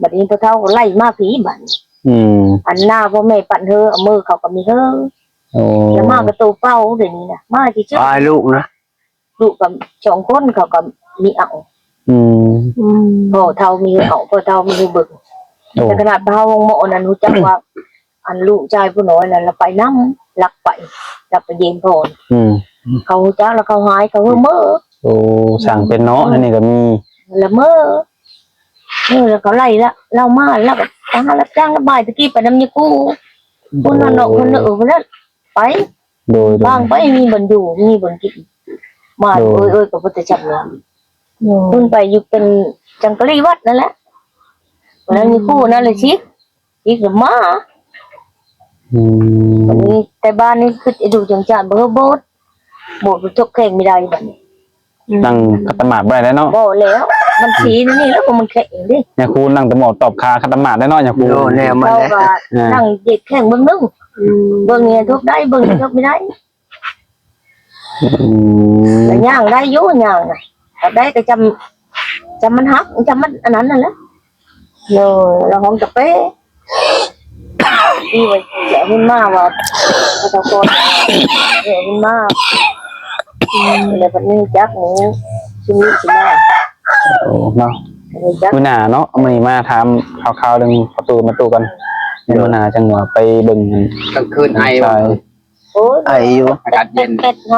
ບາດນີ້ພໍ່ເຖົ້າກໍໄລ່ມາພີ້ບາດນີ້. ອືມ ອັນໜ້າພໍ່ແມ່ປັນເຮີ ເອົາມືເຂົາກໍມີເຮີ. ໂອ້ ລະມາກໍໂຕເປົ່າດຽວນີ້ນະ ມາຊື່ໆ ອາຍລູກນະ ລູກກໍສອງຄົນ ເຂົາກໍມີເອົາ. ອືມ ອືມ ພໍ່ເຖົ້າມີເອົາ ພໍ່ເຖົ້າມີເບິ່ງ. ໂອ້ ແຕ່ຂະໜາດພາເຮົາໂຮງໝໍນັ້ນ ຮູ້ຈັກວ່າ ອັນລູກຊາຍຜູ້ນ້ອຍນັ້ນລະໄປນຳ ລັກໄປ ລັກໄປເຢນພໍ່. ອືມ ເຂົາຮູ້ຈັກລະເຂົາຮ້າຍ ເຂົາເຮີເມີ. ໂອ້ ຊ່າງເປັນເນາະ. ອືມ ອັນນີ້ກໍມີ ລະເມີ ເອີ ລະເຂົາໄລ່ລະ ລາວມາ ລາວກໍໄປຫາຮັບຈ້າງຮັບບາຍ ຕະກີ້ໄປນຳຍາຄູ ອືມ ຜູ້ນັ້ນເນາະ ຜູ້ນີ້ ເອີ ຜູ້ນັ້ນ ໄປ ໂດຍ ບາງໄປມີບ່ອນຢູ່ ມີບ່ອນກິນ ມາ ໂດຍ ເອີຍໆ ກໍບໍ່ໄດ້ຈັກນະ. ໂດຍ ເພິ່ນໄປຢູ່ເປັນຈັງກະລີວັດນັ້ນແຫຼະ ແລ້ວມີຜູ້ນັ້ນລະຊິ ຊິກະມາ. ອືມ ບາດນີ້ແຕ່ບ້ານນີ້ຄືເອດູຈັ່ງຈານ ບໍ່ເຮີໂບດ ໂບດມັນຈົກແຂງມີໄດ້ບາດນີ້. ອືມ ນັ່ງຂັດຕະໝາດບໍ່ໄດ້ແລ້ວເນາະ. ບໍ່ແລ້ວ ມັນຊີ້ນີ້ແລ້ວ ມັນແຂງເດ້. ຍາຄູນັ່ງຕະໝອບຕອບຄາຂັດຕະໝາດໄດ້ເນາະ ຍາຄູ. ໂອ້ ແນວມັນແຫຼະ ເພາະວ່າ ອ່າ ນັ່ງເຈັບແຂງເບິ່ງໜຶ່ງ ອືມ ເບິ່ງນີ້ທຸບໄດ້ ເບິ່ງນີ້ທຸບບໍ່ໄດ້. ອືມ ແລ້ວຍ່າງໄດ້ຢູ່ ຍ່າງນະ ໄດ້ກໍຈຳ ຈຳມັນຫັກ ຈຳມັນອັນນັ້ນນັ້ນແຫຼະ. ໂດຍ ລະຫ້ອງກະເປ ທີ່ວ່າເອົາຂຶ້ນມາວ່າ ເຂົາເຈົ້າກ່ອນເອົາຂຶ້ນມາ ອືມ ແລ້ວບັດນີ້ຈັກນີ້ ຊຸມນີ້ຊິມາ. ໂອ້ ເນາະ ມື້ໜ້າເນາະ ມື້ນີ້ມາຖາມຂ່າວໆເລື່ອງພໍ່ຕູ້ແມ່ຕູ້ກ່ອນ. ແມ່ນ ມື້ໜ້າຈັ່ງວ່າໄປເບິ່ງ ກາງຄືນໄອບໍ່? ໂອ້ຍ ໄອຢູ່ ອາກາດເຢັນ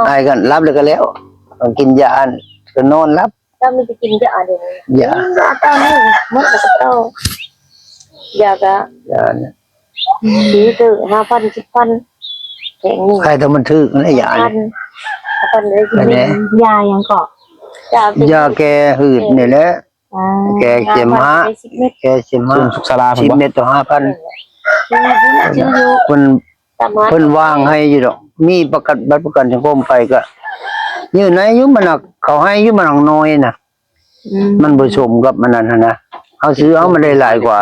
ໄອກໍຫຼັບແລ້ວກໍແລ້ວ ກິນຢາ ກໍນອນຫຼັບ. ເຈົ້າມີແຕ່ກິນຢາດຽວນີ້ ຢາ ຢາຕອນນີ້ໝົດແລ້ວກໍເຈົ້າ ຢາກະ ຢາ ຊື້ເຕີຫ້າພັນ ສິບພັນ ແພງນີ້ ໃຜແຕ່ມັນຖືກຫັ້ນແຫຼະຢາ ຫ້າພັນ ຫ້າພັນເລີຍ. ຢາຫຍັງເກາະ? ຢາ ຢາແກ້ຫືດນີ້ແຫຼະ. ອ່າ ແກ້ເສມຫະ ແກ້ເສມຫະ ສູນສຸກສາລາພຸ້ນບໍ່? ສິບເມັດຕໍ່ຫ້າພັນ ເພິ່ນ ເພິ່ນວາງໃຫ້ຢູ່ດອກ ມີປະກັນ ບັດປະກັນສັງຄົມໄປກະຍື່ນໃຫ້ຢູ່ ມັນນະ ເຂົາໃຫ້ຢູ່ ມັນໜ້ອຍນະ. ອືມ ມັນບໍ່ສົມກັບອັນນັ້ນຫັ້ນນະ ເຮົາຊື້ເອົາມັນໄດ້ຫຼາຍກວ່າ.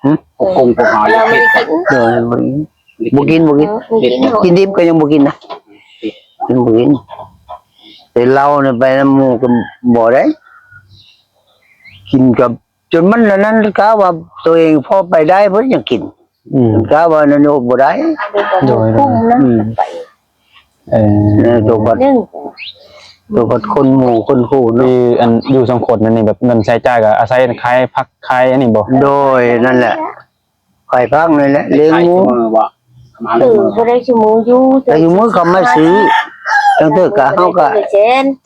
ຫຶ ກົງພວກເຮົາ ເຮົາບໍ່ໄດ້ກິນ ໂດຍ ບໍ່ກິນ ບໍ່ກິນ ເອີ ບໍ່ກິນ ກິນດິບກໍຍັງບໍ່ກິນນະ ກິນບໍ່ກິນ. ແຕ່ເຫຼົ້ານີ້ໄປນຳໝູ່ກໍບໍ່ໄດ້ ກິນກັບ ຈົນມັນອັນນັ້ນ ກະວ່າໂຕເອງພໍໄປໄດ້ ບໍ່ໄດ້ຫຍັງກິນ. ອືມ ກະວ່ານັ້ນໂຍມບໍ່ໄດ້ ໂດຍ ໂດຍ ອືມ ເອີ ເອີ ໂຕບັດ ໂຕບັດຄົນໝູ່ຄົນຄູ່ເນາະ ຄືອັນຢູ່ສອງຄົນນັ້ນນີ້ ແບບເງິນໃຊ້ຈ່າຍກໍອາໄສຂາຍຜັກຂາຍອັນນີ້ບໍ່? ໂດຍ ນັ້ນແຫຼະ ຂາຍຜັກນີ້ແຫຼະ ລ້ຽງໝູ ເອີ ບໍ່ໄດ້ຊຸມື້ຢູ່ ແຕ່ຊຸມື້ເຂົາມາຊື້ ຕັ້ງແຕ່ກະເຮົາກະ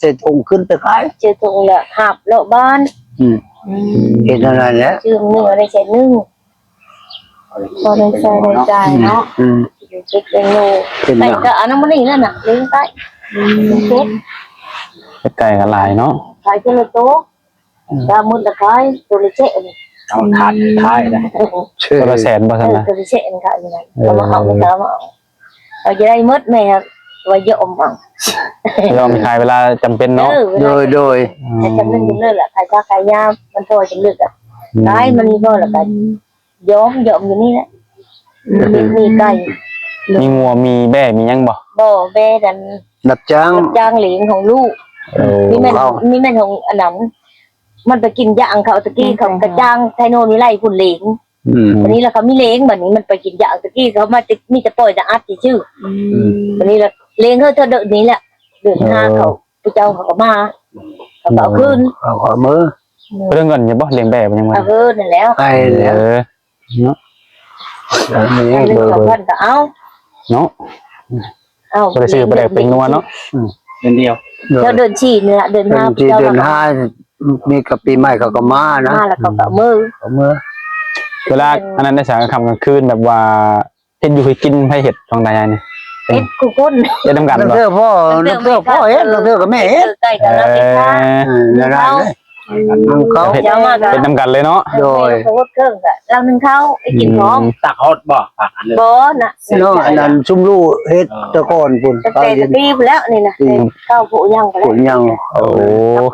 ໃສ່ຖົງຂຶ້ນໄປຂາຍ ໃສ່ຖົງແລ້ວຫາບເລາະບ້ານ ອືມ ອືມ ເຮັດອັນນັ້ນແຫຼະ ຊື້ມື້ໄດ້ແສນໜຶ່ງ. ພໍໄດ້ໃຊ້ໄດ້ຈ່າຍເນາະ ອືມ ຢູ່ເກັບລ້ຽງລູກ ເປັນ ໄກ່ກໍອັນນັ້ນມື້ນີ້ນັ້ນນະ ລ້ຽງໄກ່ ອືມ ເກັບ ເຮັດໄກ່ກໍຫຼາຍເນາະ ຂາຍເທື່ອລະໂຕ ອືມ ຖ້າໝົດລະຂາຍ ໂຕລະແສນ ເອົາທາດຂາຍນະ ໂຕລະແສນບໍ່ຊັ້ນນະ ເອີ ໂຕລະແສນຂາຍຢູ່ນັ້ນ ເອີ ເອົາມາເອົາ ເອົາມາເອົາ ເອົາຈະໄດ້ໝົດແມ່ ວ່າຍອມເອົາ ຍອມຂາຍເວລາຈຳເປັນເນາະ ເອີ ເວລາ ໂດຍ ໂດຍ ອືມ ຂາຍຈຳເປັນຢູ່ເລີຍລະ ຂາຍຊາຂາຍຍາ ມັນພໍຈຳເລີຍລະ ອືມ ຂາຍມັນມີພໍລະກໍ ຍອມ ຍອມຢູ່ນີ້ແຫຼະ ມີເດັກມີໄກ່ ມີງົວມີແບ້ມີຫຍັງບໍ່? ບໍ່ ແບ້ນັ້ນ ຮັບຈ້າງ ຮັບຈ້າງລ້ຽງຂອງລູກ ເອີ ນີ້ແມ່ນ ຂອງເຂົາ ນີ້ແມ່ນຂອງອັນນັ້ນ ມັນໄປກິນຢາງເຂົາ ຕະກີ້ເຂົາກະຈ້າງໄທໂນນວິໄລພຸ້ນລ້ຽງ ອືມ ບັດນີ້ລະເຂົາມີລ້ຽງ ບັດນີ້ມັນໄປກິນຢາງ ຕະກີ້ເຂົາມາແຕ່ ມີແຕ່ປ່ອຍນະອັດຊື່ໆ ອືມ ອືມ ບັດນີ້ລະລ້ຽງເຂົາເທື່ອເດືອນນີ້ແຫຼະ ເດືອນຫ້າ ເອີ ເຂົາ ຜູ້ເຈົ້າເຂົາກໍມາ ເຂົາກໍເອົາຄືນ ເຂົາກໍເອົາເມືອ ເລື່ອງເງິນຢູ່ບໍ່? ລ້ຽງແບ້ບໍ່ຍັງບໍ່? ເອີ ນັ້ນແຫຼະ ໄປແລ້ວ ເອີ ເນາະ ອັນນີ້ ໂດຍ ສອງພັນກໍເອົາ ເນາະ ເອົາ ບໍ່ໄດ້ຊື້ປາແດກແປ້ງນົວເນາະ ອືມ ເດືອນດຽວ ເຈົ້າເດືອນສີ່ນີ້ລະ ເດືອນຫ້າ ເດືອນສີ່ ເຈົ້າ ເດືອນຫ້າ ມີກັບປີໃໝ່ເຂົາກໍມານະ ມາແລ້ວເຂົາກໍເມືອ ເຂົາເມືອ ເວລາອັນນັ້ນໄດ້ສາງກາງຄ່ຳກາງຄືນ ແບບວ່າເຮັດຢູ່ເຮັດກິນ ໃຜເຮັດ ນ້ອງຕາຍາຍນີ້? ເຮັດຄູ່ຄົນ ເຮັດນຳກັນບໍ່? ບາງເທື່ອພໍ່ ບາງເທື່ອພໍ່ເຮັດ ບາງເທື່ອກໍແມ່ເຮັດ ເອີ ເອີ ນັ້ນແຫຼະ ເຮັດນຳກັນເລີຍເນາະ ໂດຍ ເຮັດເຄື່ອງກໍລາວໜຶ້ງເຂົ້າ ໄປກິນພ້ອມ ອືມ ຕັກຮອດບໍ່? ຕັກອັນເດີ ບໍ່ນະ ເນາະ ອັນນັ້ນຊຸມລູກເຮັດ ເອີ ແຕ່ກ່ອນພຸ້ນ ຕັ້ງແຕ່ຕະກີ້ພຸ້ນແລ້ວນີ້ນະ ອືມ ເຂົ້າຜູ້ຍັງພຸ້ນແລ້ວ ຜູ້ຍັງ ໂອ້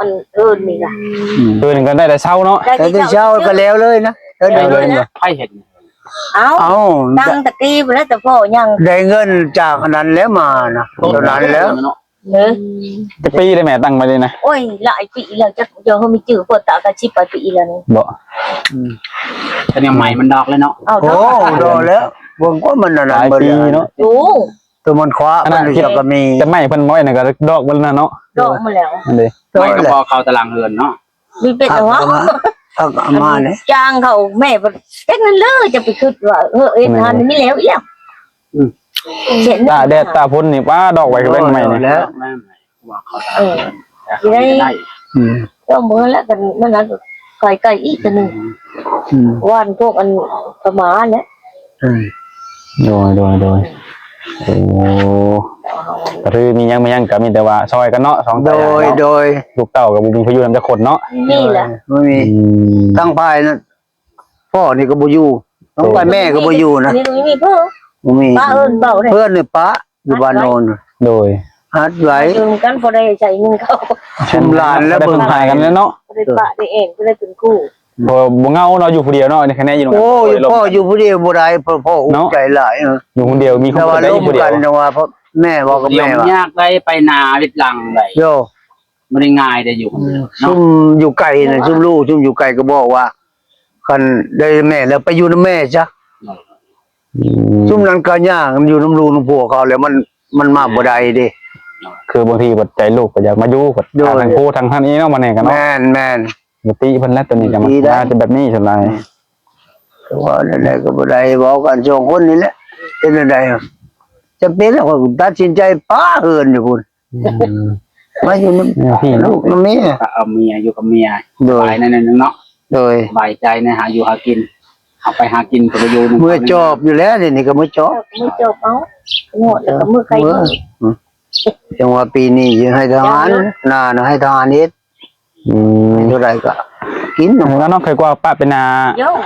ອັນເອີ້ນນີ້ລະ ອືມ ຄືໜຶ່ງກໍໄດ້ແຕ່ເຊົ້າເນາະ ໄດ້ແຕ່ເຊົ້າກໍແລ້ວເລີຍນະ ໄດ້ເລີຍນະ ໃຜເຮັດ? ເອົາ ເອົາ ຕັ້ງແຕ່ກີ້ພຸ້ນແຫຼະ ແຕ່ພໍ່ຍັງ ໄດ້ເງິນຈາກອັນນັ້ນແຫຼະມານະ ໂອ້ ຕົວນັ້ນແຫຼະ ເອີ ຈັກປີໄດ້ແມ່ຕັ້ງໄວ້ນີ້ນະ? ໂອ້ຍ ຫຼາຍປີແລ້ວ ຈັກ ເຈົ້າເຮົາມີຈື່ ພວກຕາກໍສິບປາຍປີແລ້ວນີ້ ບໍ່ ອືມ ຕອນນີ້ໃໝ່ມັນດອກແລ້ວເນາະ ເອົາ ໂອ້ ດອກ ດອກແລ້ວ ເບິ່ງກວ່າມັນອັນນັ້ນເບິດແລ້ວ ໂອ້ ຕົວມັນຂວາ ອັນນັ້ນ ມັນກໍມີ ແຕ່ໄມ້ເພິ່ນບໍ່ໄວ້ນັ້ນກໍດອກເບິດແລ້ວເນາະ ດອກໝົດແລ້ວ ອັນນີ້ ໄມ້ກໍບໍ່ເຂົ້າຕາລາງເຮືອນເນາະ ມີເປັດເນາະ ເອົາມາ ເອົາມາເລີຍ ຈ້າງເຂົາແມ່ເພິ່ນ ຈັກນັ້ນເລີຍ ຈະໄປຄິດວ່າ ເອີ ເຮັດທານມີແລ້ວອີກແລ້ວ ອືມ ຕາກແດດຕາກຝົນນີ້ ປ້າ ດອກໄວ້ກໍແບງໃໝ່ນີ້ ແລ້ວ ເອີ ຊິໄດ້ ອືມ ກໍເມື່ອລະກັນ ນັ້ນລະ ໄກໆອີກຕົວໜຶ່ງ ອືມ ຫວ່ານພວກອັນປາໝາແຫຼະ ອືມ ໂດຍ ໂດຍ ໂດຍ ໂອ້ ກໍຄືມີຫຍັງ ມີຫຍັງກໍມີແຕ່ວ່າຊ່ອຍກັນເນາະ ສອງຕາຍາຍເນາະ ໂດຍ ໂດຍ ລູກເຕົ້າກໍບໍ່ມີຜູ້ຢູ່ນຳຈັກຄົນເນາະ ນີ້ແຫຼະ ບໍ່ມີ ອືມ ທາງຝ່າຍນັ້ນ ພໍ່ນີ້ກໍບໍ່ຢູ່ ທາງຝ່າຍແມ່ກໍບໍ່ຢູ່ນະ ນີ້ກໍບໍ່ມີພໍ່ ບໍ່ມີ ປ້າເອີ້ນເວົ້າເດ້ ເພື່ອນນີ້ປະຢູ່ບ້ານໂນນ ໂດຍ ອັດໄວ້ ຢູ່ນຳກັນພໍໄດ້ໃຊ້ເງິນເຂົາ ຊຸມຫຼານແລ້ວເບິ່ງຫາກັນແລ້ວເນາະ ບໍ່ໄດ້ປະໄດ້ແອງ ບໍ່ໄດ້ເປັນຄູ່ ບໍ່ ບໍ່ເຫງົາເນາະ ຢູ່ຜູ້ດຽວເນາະ ໃນຄະແນນຢູ່ນຳກັນ ໂອ້ຍ ພໍ່ຢູ່ຜູ້ດຽວບໍ່ໄດ້ ພໍ່ອຸກໃຈຫຼາຍ ເອີ ຢູ່ຄົນດຽວມີຄວາມ ແຕ່ວ່າລົມກັນ ຢູ່ຜູ້ດຽວ ຈັ່ງວ່າ ແມ່ເວົ້າກັບແມ່ວ່າ ຢາກໄດ້ໄປນາເວດຫຼັງໃດ ໂຍ ບໍ່ໄດ້ງ່າຍເດ້ຢູ່ຄົນດຽວເນາະ ຊຸມຢູ່ໄກນະ ຊຸມລູກຊຸມຢູ່ໄກກໍບອກວ່າ ຄັນໄດ້ແມ່ແລ້ວໄປຢູ່ນຳແມ່ຊະ ອືມ ຊຸມນັ້ນກໍຍ່າງຢູ່ນຳລູກນຳຜົວເຂົາແລ້ວ ມັນ ມັນມາບໍ່ໄດ້ເດ້ ຄືບາງທີບັດໃຈລູກກໍຢາກມາຢູ່ ໂດຍ ທາງຜູ້ທາງຫັ້ນອີກເນາະ ມາແນ່ກັນເນາະ ແມ່ນໆ ບໍ່ຕິເພິ່ນແຫຼະ ຕົວນີ້ກໍມາ ມາແຕ່ແບບນີ້ສ່ວນຫຼາຍ ອືມ ແຕ່ວ່າແນວໃດກໍບໍ່ໄດ້ ເວົ້າກັນສອງຄົນນີ້ແຫຼະ ເຮັດແນວໃດ ຈຳເປັນແລ້ວ ຂ້ອຍຕັດສິນໃຈປະເຮືອນຢູ່ພຸ້ນ ອືມ ມາຢູ່ນຳ ເອີ ພີ່ເນາະ ລູກນຳເມຍ ກໍເອົາເມຍຢູ່ກັບເມຍ ໂດຍ ສະບາຍໜ້ອຍໜຶ່ງເນາະ ໂດຍ ສະບາຍໃຈໃນຫາຢູ່ຫາກິນ ເຮົາໄປຫາກິນກໍໄປຢູ່ນຳ ເມືອຈອບຢູ່ແລ້ວ ດຽວນີ້ກໍເມືອຈອບ ເອີ ເມືອຈອບເອົາ ເມືອແລ້ວກໍເມືອໄກ ເອີ ຈັ່ງວ່າປີນີ້ຊິໃຫ້ທະຫານ ນານະໃຫ້ທະຫານເຮັດ ອືມ ເທົ່າໃດກໍກິນນຳ ແລ້ວເນາະ ເຄີຍກວ່າປະເປັນນາ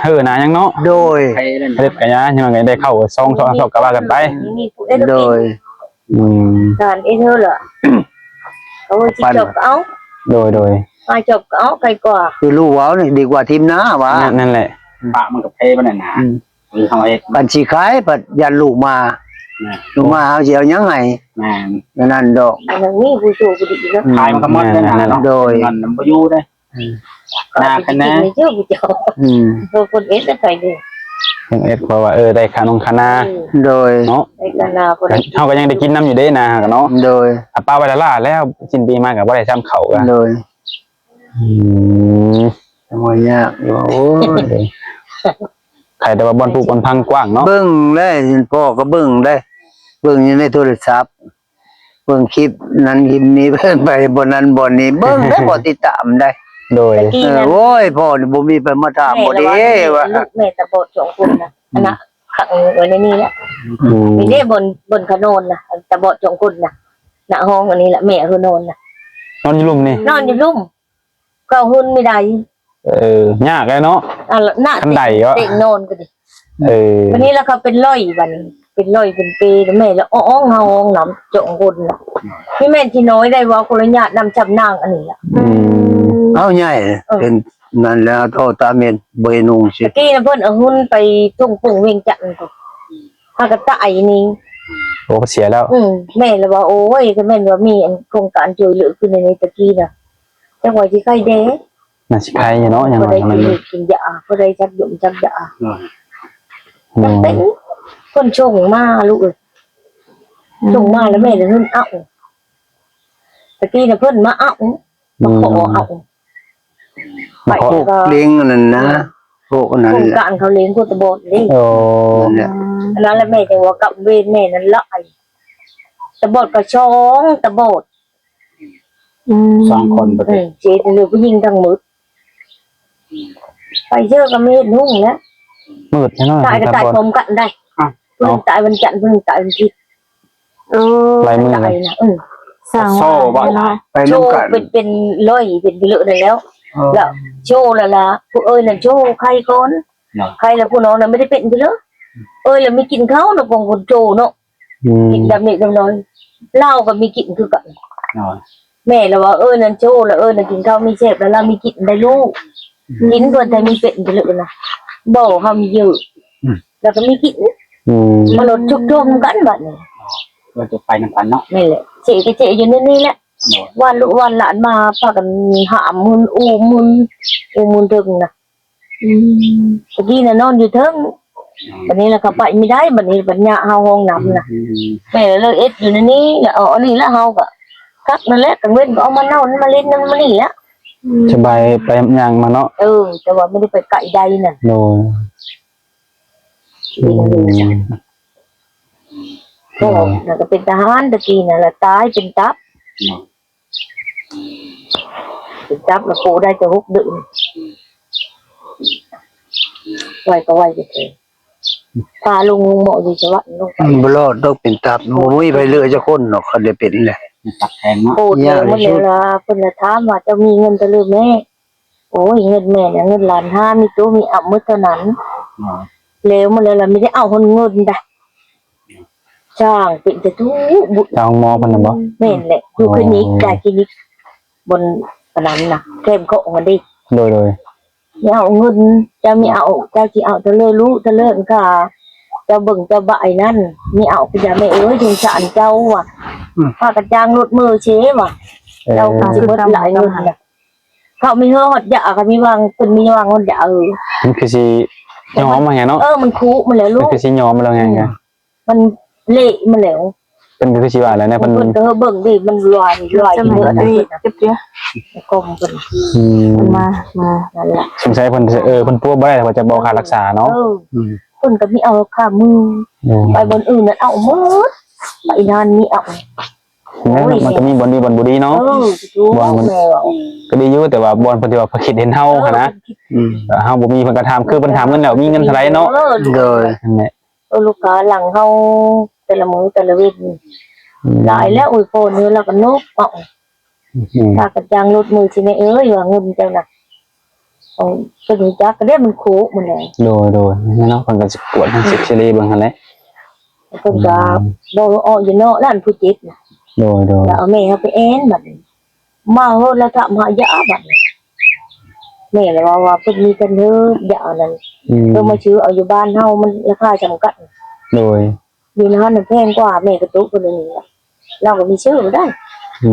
ເຮີນາຫຍັງເນາະ ໂດຍ ເຮັດກະຍາ ຍັງໄດ້ເຂົ້າຊອງ ຊອງ ຊອງ ກໍວ່າກັນໄປ ໂດຍ ອືມ ການເອເທີລະ ເອົາຊິຈອບກໍເອົາ ໂດຍ ໂດຍ ມາຈອບກໍເອົາ ໄກກວ່າ ຄືລູກເວົ້ານີ້ດີກວ່າຖິ້ມນາວ່າ ນັ້ນ ນັ້ນແຫຼະ ປະມັນກໍເພປານນັ້ນນະ ອືມ ເຮົາເຮັດ ຄັນຊິຂາຍພັດຢ້ານລູກມາ ແມ່ນ ລູກມາເຮົາຊິເອົາຫຍັງໃຫ້ ແມ່ນ ແນວນັ້ນດອກ ອັນນັ້ນມີຜູ້ໂຊກຜູ້ດີເນາະ ອືມ ຂາຍມັນກໍໝົດແລ້ວນະ ແມ່ນ ໂດຍ ເງິນນຳບໍ່ຢູ່ເດ້ ອືມ ໜ້າຄະນະ ອືມ ເພິ່ນເຮັດໃຫ້ເດ້ ເພິ່ນເຮັດເພາະວ່າ ເອີ ໄດ້ຄ່ານອງຄ່ານາ ອືມ ໂດຍ ເນາະ ໄດ້ຄ່ານາ ເຮົາກໍຍັງໄດ້ກິນນຳຢູ່ເດ້ນາເຮົາກໍເນາະ ໂດຍ ຖ້າປະໄວ້ລ້າໆແລ້ວ ສິ້ນປີມາກໍບໍ່ໄດ້ຊ້ຳເຂົ້າກໍ ໂດຍ ອືມ ໂອ້ຍ ຍາກຢູ່ ໂອ້ຍ ໃຄແຕ່ວ່າບ່ອນປູກບ່ອນຝັງກວ້າງເນາະ ເບິ່ງແລ້ວ ພໍ່ກໍເບິ່ງໄດ້ ເບິ່ງຢູ່ໃນໂທລະສັບ ເບິ່ງຄລິບນັ້ນຄລິບນີ້ ໄປບ່ອນນັ້ນບ່ອນນີ້ ເບິ່ງໄດ້ ພໍ່ຕິດຕາມໄດ້ ໂດຍ ເອີ ໂອ້ຍ ພໍ່ນີ້ບໍ່ມີໃຜມາຖາມບໍ່ເດ້ວ່າ ແມ່ຕາບອດສອງຄົນນະ ອືມ ອັນນະ ຂັງໄວ້ໃນນີ້ແຫຼະ. ອືມ ນີ້ເດ້ ບ່ອນ ບ່ອນເຂົານອນນະ ຕາບອດສອງຄົນນະ ໜ້າຫ້ອງອັນນີ້ລະ ແມ່ເຂົານອນນະ ນອນຢູ່ລຸ່ມນີ້ ນອນຢູ່ລຸ່ມ ເຂົາຫື່ນບໍ່ໄດ້. ເອີ ຍາກແຫຼະເນາະ ອັນນະ ຄັນໄດເນາະ ເຕີງນອນກໍດີ. ເອີ ບັດນີ້ລະເຂົາເປັນລອຍ ບັດນີ້ເປັນລອຍເປັນເປ ແມ່ລະຮ້ອງເຮົາຮ້ອງນຳສອງຄົນນະ. ນີ້ແມ່ນທີ່ນ້ອຍໄດ້ ເວົ້າຄົນລະຍາດນຳຈຳນາງອັນນີ້ລະ. ອືມ ເອົາໃຫຍ່ ເອີ ເປັນນັ້ນແລ້ວ ໂຕຕາເມັນບໍ່ເຫັນຫຸງຊິ. ຕະກີ້ນະເພິ່ນເອົາຫຸ່ນໄປທົ່ງປຸງວຽງຈັນພຸ້ນ ຫາກະຕາຍນີ້. ໂອ້ ເສຍແລ້ວ. ອືມ ແມ່ລະວ່າ ໂອ້ຍ ຄັນແມ່ນວ່າມີອັນໂຄງການຊ່ວຍເຫຼືອຂຶ້ນໃນຕະກີ້ນະ ຈັກວ່າຊິໄຄແດ່. ໜ້າຊິໄຄຢູ່ເນາະ ຢ່າງ ບໍ່ໄດ້ ວ່າ ກິນຢາ ບໍ່ໄດ້ຈັກຢົມຈັກຢາ. ອືມ ເພິ່ນສົ່ງມາລູກເອີຍ ອືມ ສົ່ງມາແລ້ວແມ່ລະເງິນເອົາ. ຕະກີ້ນະເພິ່ນມາເອົາ ມາຂໍເອົາ ອືມ ໄປ ພວກ ກໍ ເລັງອັນນັ້ນນະ ພວກອັນນັ້ນ ໂຄງການເຂົາເລັງຄົນຕາບອດເດ້. ໂອ້ ນັ້ນແຫຼະ ອືມ ອັນນັ້ນລະແມ່ຈັ່ງວ່າກັບເວນແມ່ນັ້ນຫຼາຍ ຕາບອດກໍສອງຕາບອດ. ອືມ ສອງຄົນບໍ່ຕິ ເອີ ເສຍແຕ່ຜູ້ຍິງທັງໝົດ. ໄປເຈີກໍມີເຮັດຫຸງແລ້ວ ມືດແນ່ນອນ ຕາຍກໍຕາຍພ້ອມກັນໄດ໋. ອ້າວ ຜູ້ໜຶ່ງຕາຍວັນຈັນ ຜູ້ໜຶ່ງຕາຍວັນທິດ. ໂອ້ ຫຼາຍມື້ ຕາຍນະ. ເອີ ສ້າງ ໂຊ ວ່າ ບໍ່ ເນາະ ໄປນຳກັນ ໂຊ ເປັນ ເປັນລອຍ ເປັນເລີະນັ້ນແລ້ວ. ເອີ ແລ້ວໂຊລະລະ ຜູ້ເອີຍນັ້ນໂຊໄຄກ່ອນ ເນາະ ໄຄແລ້ວຜູ້ນ້ອງນັ້ນບໍ່ໄດ້ເປັນເລີະ. ເອີຍລະມີກິນເຂົ້ານະ ຂອງຄົນໂຊເນາະ. ອືມ ກິນດຳເລັກດຳນ້ອຍ ລາວກໍມີກິນຄືກັນ. ໂດຍ ແມ່ລະວ່າ ເອີ ນັ້ນໂຊລະ ເອີ ນັ້ນກິນເຂົ້າມີແຊບລະ ລາວມີກິນໄດ້ລູກ. ອືມ ກິນກ່ອນແຕ່ມີເປັນໄປເລີຍນະ ບໍ່ເຮົາມີເຢີ ອືມ ລະກໍມີກິນ. ອືມ ມາລົດຈຸກໂຈມກັນບັດນີ້ ວ່າຈະໄປນຳກັນເນາະ. ແມ່ນແຫຼະ ເຈກໍເຈຢູ່ໃນນີ້ແຫຼະ. ໂດຍ ວ່າລູກວ່າຫຼານມາພາກັນຫາມໝູນອູ້ໝູນ ອູ້ໝູນເຖິງນະ. ອືມ ຕະກີ້ນະນອນຢູ່ເທິງ ບັດນີ້ລະເຂົາໄປບໍ່ໄດ້ ບັດນີ້ບັນຍາເຮົາຫ້ອງນ້ຳນະ. ອືມ ແມ່ລະເລີຍເອັດຢູ່ໃນນີ້ລະ ເອົາອັນນີ້ລະ ເຮົາກໍຄັກນັ້ນແຫຼະ ກາງເວັນກໍເອົາມານອນມາຫຼິ້ນນຳມັນນີ້ລະ. ອືມ ສະບາຍໄປຍ່າງມາເນາະ. ເອີ ແຕ່ວ່າບໍ່ໄດ້ໄປໄກໃດນັ້ນ. ໂດຍ ອືມ ໂອ້ ນັ້ນກໍເປັນທະຫານຕະກີ້ນັ້ນລະ ຕາຍເປັນຕັບ. ເປັນຕັບລະປູໄດ້ແຕ່ຫົກເດືອນ ໄວກໍໄວແທ້ໆ. ພາລົງໂຮງໝໍຢູ່ສະຫວັນ ລົງໄປ ມັນບໍ່ລອດດອກເປັນຕັບ ບໍ່ມີໃຜເຫຼືອຈັກຄົນດອກ ຄັນໄດ້ເປັນແຫຼະ. ຕັບແຂງເນາະ ໂອ້ ຍາກທີ່ສຸດ. ເພິ່ນລະຖາມວ່າ ເຈົ້າມີເງິນເທົ່າໃດແມ່? ໂອ້ຍ ເງິນແມ່ນະ ເງິນລ້ານຫ້າ ມີຕູ້ມີອັບໝົດເທົ່ານັ້ນ. ອໍ ແລ້ວມາແລ້ວລະ ມີແຕ່ເອົາຮອດເງິນດາ. ຊ່າງເປັນແຕ່ທຸບຸ ທາງໝໍເພິ່ນນະບໍ? ແມ່ນແຫຼະ ຢູ່ຄລີນິກ ອໍ ໄດ້ຄລີນິກ ບ່ອນອັນນັ້ນນະ ແຄມຂອງຫັ້ນເດ້. ໂດຍໆ ມີເອົາເງິນ ເຈົ້າມີເອົາ ເຈົ້າຊິເອົາເທົ່າເລີລູກ ເທົ່າເລີກະ ເຈົ້າເບິ່ງເຈົ້າບາຍນັ້ນ ມີເອົາກະຢ່າແມ່ເອີຍ ສົງສານເຈົ້າວ່າ. ອືມ ພາກັນຈ້າງລົດເມີເຊວ່າ. ເອີ ເຈົ້າກໍຊິເບິດຫຼາຍເງິນນະ. ເຂົາມີເຮືອຮອດຢາ ເຂົາມີວາງ ເພິ່ນມີວາງຮອດຢາ. ເອີ ມັນຄືຊິຍອມມາແຮງເນາະ. ເອີ ມັນຄຸມາແລ້ວລູກ ມັນຄືຊິຍອມມາແລ້ວແຮງ. ອືມ ມັນເລະມາແລ້ວ. ເພິ່ນກໍຄືຊິວ່າແຫຼະນະ ເພິ່ນ ເພິ່ນກໍເບິ່ງເດ້ ມັນລວຍ ລວຍເໝືອນເພິ່ນນະ ກອມເພິ່ນ. ອືມ ເພິ່ນມາ ມານັ້ນແຫຼະ ສົງໄສເພິ່ນ ເອີ ເພິ່ນປົວບໍ່ໄດ້ ເພິ່ນຈະບໍ່ຄ່າລັກສາເນາະ. ເອີ ອືມ ເພິ່ນກໍມີເອົາຄ່າມື. ໂອ້ ໄປບ່ອນອື່ນນັ້ນເອົາໝົດ ໄປນັ້ນມີເອົາ. ແມ່ນ ໂອ້ຍ ມັນກໍມີບ່ອນດີບ່ອນບໍ່ດີເນາະ. ເອີ ບໍ່ ມັນ ແມ່ນ ກໍດີຢູ່ ແຕ່ວ່າບ່ອນເພິ່ນທີ່ວ່າເພິ່ນຄິດເຫັນເຮົາ ເອີ ຫັ້ນນະ. ອືມ ເຮົາບໍ່ມີ ເພິ່ນກໍຖາມ ຄືເພິ່ນຖາມເງິນແລ້ວ ມີເງິນເທົ່າໃດເນາະ. ເອີ ໂດຍ ນັ້ນແຫຼະ. ໂອ້ ລູກຄ້າຫຼັງເຮົາແຕ່ລະມື້ແຕ່ລະເວັນ ອືມ ຫຼາຍແລ້ວ. ໂອ້ຍ ພໍ່ເນີລາວກໍນົບເອົາ. ອືມ ລາວກໍຈ້າງລົດມື້ຊິແມ່ເອີຍ ວ່າເງິນເຈົ້ານະ ເພິ່ນຮູ້ຈັກກໍໄດ້ ມັນໂຄກມັນແຫຼະ. ໂດຍໆ ແມ່ນເນາະ ເພິ່ນກໍຊິກວດ ເຊັກຊີເຣເບິ່ງຫັ້ນແຫຼະ. ເພິ່ນກໍ ອືມ ບໍ່ອອກຢູ່ເນາະ ຫຼານຜູ້ເຈັບນະ. ໂດຍໆ ແລ້ວເອົາແມ່ເຮົາໄປແອນບັດນີ້ ມາໂຫດແລ້ວຖາມຫາຢາບັດນີ້. ແມ່ລະວ່າ ວ່າເພິ່ນມີແຕ່ເນີຢາອັນນັ້ນ. ອືມ ເພິ່ນມາຊື້ເອົາຢູ່ບ້ານເຮົາ ມັນລາຄາຈຳກັດ. ໂດຍ ຢູ່ໃນຮ້ານນັ້ນແພງກວ່າ ແມ່ກະຕຸເພິ່ນອັນນີ້ລະ ລາວກໍມີຊື່ບໍ່ໄດ້. ອື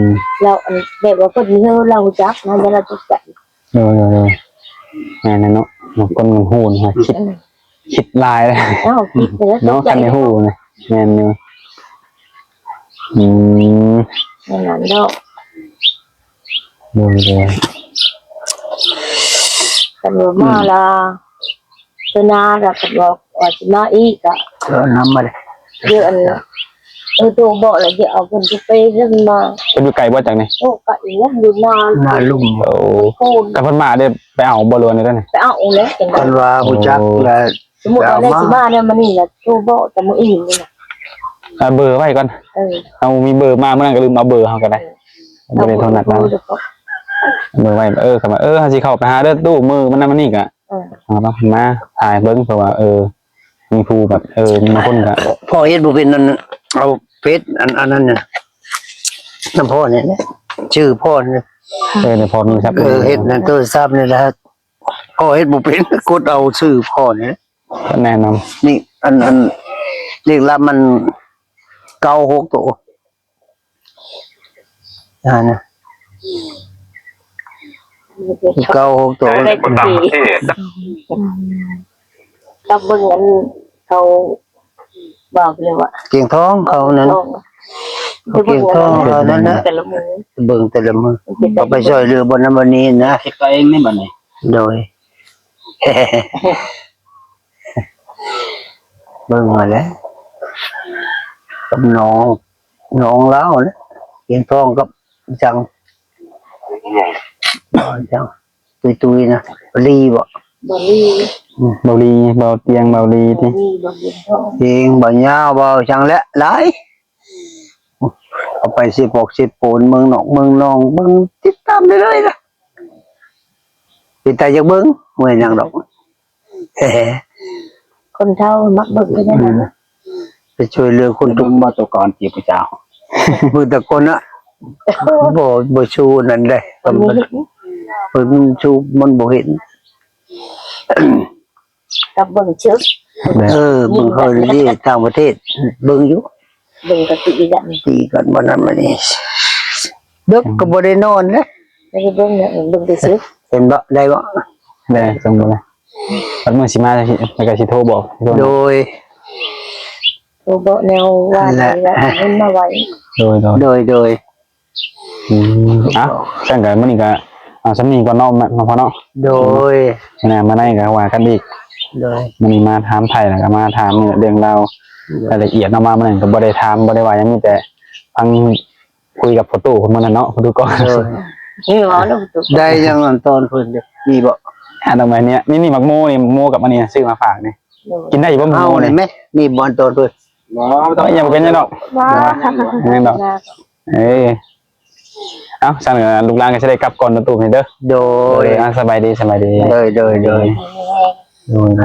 ມ ລາວອັນແບບວ່າເພິ່ນມີເຮີ ລາວຮູ້ຈັກນະ ແຕ່ລາວຕົກໃຈ. ໂດຍໆໆ ແມ່ນແຫຼະເນາະ ບາງຄົນມັນຮູ້ນະ ຄິດ ອືມ ຄິດຫຼາຍ. ເອົ້າ ຄິດເດີ ເນາະ ຕົກໃຈ ຄັນໄດ້ຮູ້ນະ. ແມ່ນຢູ່. ອືມ ແມ່ນນັ້ນດອກ. ໂດຍໆ ຄັນວ່າມາລະ ອືມ ເທື່ອໜ້າລະ ຄັນວ່າ ວ່າຊິມາອີກກະ ເອີ ນຳມາເລີຍ ດຽວອັນ ເອີ ໂທບອກລະ ດຽວເອົາເພິ່ນໄປເລື່ອງມາ. ເພິ່ນຢູ່ໄກບໍ່ຈາກນີ້? ໂອ້ ໄກນະ ຢູ່ໜ້າ ໜ້າລຸ່ມ. ໂອ້ ໂອ້ ຄັນເພິ່ນມາໄດ້ໄປເອົາບໍ່ ຫຼືວ່າແນວໃດນີ້? ໄປເອົາແຫຼະ ຄັນວ່າຮູ້ຈັກ ໂອ້ ລະ ສົມມຸດວ່າແລ້ວຊິມາແນວມື້ນີ້ລະ ໂທບອກແຕ່ມື້ອື່ນນີ້ນະ ເອົາເບີໄວ້ກ່ອນ. ເອີ ເຮົາມີເບີມາມື້ນັ້ນກໍລືມເອົາເບີເຮົາກໍໄດ້ ເອີ ບໍ່ໄດ້ໂທນັດລາວ. ເບີໄວ້ ເອີ ຄັນວ່າ ເອີ ເຮົາຊິເຂົ້າໄປຫາເດີຕູ້ມື້ມັນນັ້ນມັນນີ້ກໍ ເອີ ເອົາມາຖ່າຍເບິ່ງ ເພາະວ່າ ເອີ ມີຜູ້ແບບ ເອີ ບາງຄົນກໍ ພໍ່ເຮັດບໍ່ເປັນ ອັນ ເອົາເຟສ ອັນ ອັນນັ້ນນະ ນຳພໍ່ນີ້ແຫຼະ ຊື່ພໍ່ນີ້. ເອີ ເອີ ພໍ່ມີສັບ ເອີ ເຮັດໃນໂທລະສັບນີ້ແຫຼະ. ພໍ່ເຮັດບໍ່ເປັນ ກົດເອົາຊື່ພໍ່ນີ້ແຫຼະ ແນະນຳ. ນີ້ ອັນ ອັນ ເລກລັບມັນເກົ້າຫົກໂຕ ອ່ານະ ເກົ້າຫົກໂຕ. ກັບເບິ່ງອັນເຂົາວ່າເລີຍວ່າ ກຽງທອງເຂົານັ້ນ ກຽງທອງເຂົານັ້ນນະ ແຕ່ລະມື້ ເບິ່ງແຕ່ລະມື້ ເຂົາໄປຊ່ອຍເຫຼືອບ່ອນນັ້ນບ່ອນນີ້ນະ ເຮັດຕົວເອງນີ້ບັດນີ້. ໂດຍ ເບິ່ງມາແລ້ວ ກັບນ້ອງ ນ້ອງລາວນະ ກຽງທອງກັບ ຈັງ ຈັງ ຕຸ້ຍໆນະ ບໍ່ລີບໍ່ ບໍ່ລີ ອືມ ບໍ່ລີ ບໍ່ຕຽງ ບໍ່ລີຕິ ບໍ່ລີ ບໍ່ຕຽງ ບໍ່ຍາວ ບໍ່ຫຍັງແຫຼະ ຫຼາຍ. ເອົາໄປເຊໂປກເຊໂປນ ເມືອງນອກເມືອງນອງ ເບິ່ງ ຕິດຕາມໄດ້ເລີຍນະ ເປັນຕາຢາກເບິ່ງ ບໍ່ແມ່ນຫຍັງດອກ. ຄົນເຖົ້າມັກເບິ່ງຄືກັນນະ ໄປຊ່ວຍເຫຼືອຄົນທຸກ ເບິ່ງບໍ່ຕົວກ່ອນຈີບຜູ້ສາວ ເບິ່ງແຕ່ຄົນນະ ບໍ່ ບໍ່ສູ້ນັ້ນເດ້ ເພິ່ນສູ້ມັນບໍ່ເຫັນ ກັບເບິ່ງຊື່ ເອີ ເບິ່ງເຂົາເດ້ ຕ່າງປະເທດ ເບິ່ງຢູ່ ເບິ່ງກໍຕີກັນ ຕີກັນ ບໍ່ນັ້ນມານີ້ ເດິກກໍບໍ່ໄດ້ນອນເດ້ ບໍ່ໄດ້ເບິ່ງ ເບິ່ງແຕ່ຊື່ ເຫັນບໍ່ ໄດ້ບໍ່ ແມ່ນ ສົ່ງບໍ່ໄດ້ ບັດມື້ຊິມາ ແລ້ວກໍຊິໂທບອກ. ໂດຍ ໂທບອກແນວວ່າ ແລ້ວເງິນມາໄວ ໂດຍ ໂດຍ ໂດຍ ໂດຍ. ອືມ ອ່ະ ຊັ້ນກໍມື້ນີ້ກໍເອົາສ່ຳນີ້ກ່ອນເນາະ ເນາະພໍ່ເນາະ ໂດຍ ມື້ໜ້າມາໃນກໍວ່າກັນອີກ ໂດຍ ມື້ນີ້ມາຖາມໄຖ່ ແລ້ວກໍມາຖາມເລື່ອງລາວ ໂດຍ ລາຍລະອຽດເນາະ ມາມື້ນັ້ນກໍບໍ່ໄດ້ຖາມ ບໍ່ໄດ້ວ່າຫຍັງ ມີແຕ່ຟັງ ຄຸຍກັບພໍ່ຕູ້ຄົນມື້ນັ້ນເນາະ ພໍ່ຕູ້ກ່ອນ ໂດຍ ນີ້ເວົ້ານຳພໍ່ຕູ້ ໄດ້ຫຍັງອັນຕອນເພິ່ນ ມີບໍ່ ອັນດອກໄມ້ນີ້ ນີ້ ນີ້ໝາກໂມນີ້ ໝາກໂມກັບອັນນີ້ຊື້ມາຝາກນີ້ ໂດຍ ກິນໄດ້ຢູ່ບໍ່ໝາກໂມນີ້ ເອົານີ້ແມ ມີບໍ່ອັນຕອນເພິ່ນ ບໍ່ ບໍ່ຕ້ອງ ຍັງບໍ່ເປັນຫຍັງດອກ ບໍ່ ບໍ່ ຍັງດອກ ເອີ ເອົ້າ ຊັ້ນກໍລູກຫຼານກໍຊິໄດ້ກັບກ່ອນ ຕູ້ນີ້ເດີ ໂດຍ ໂດຍ ອ່າ ສະບາຍດີ ສະບາຍດີ ໂດຍ ໂດຍ ໂດຍ ໂດຍ.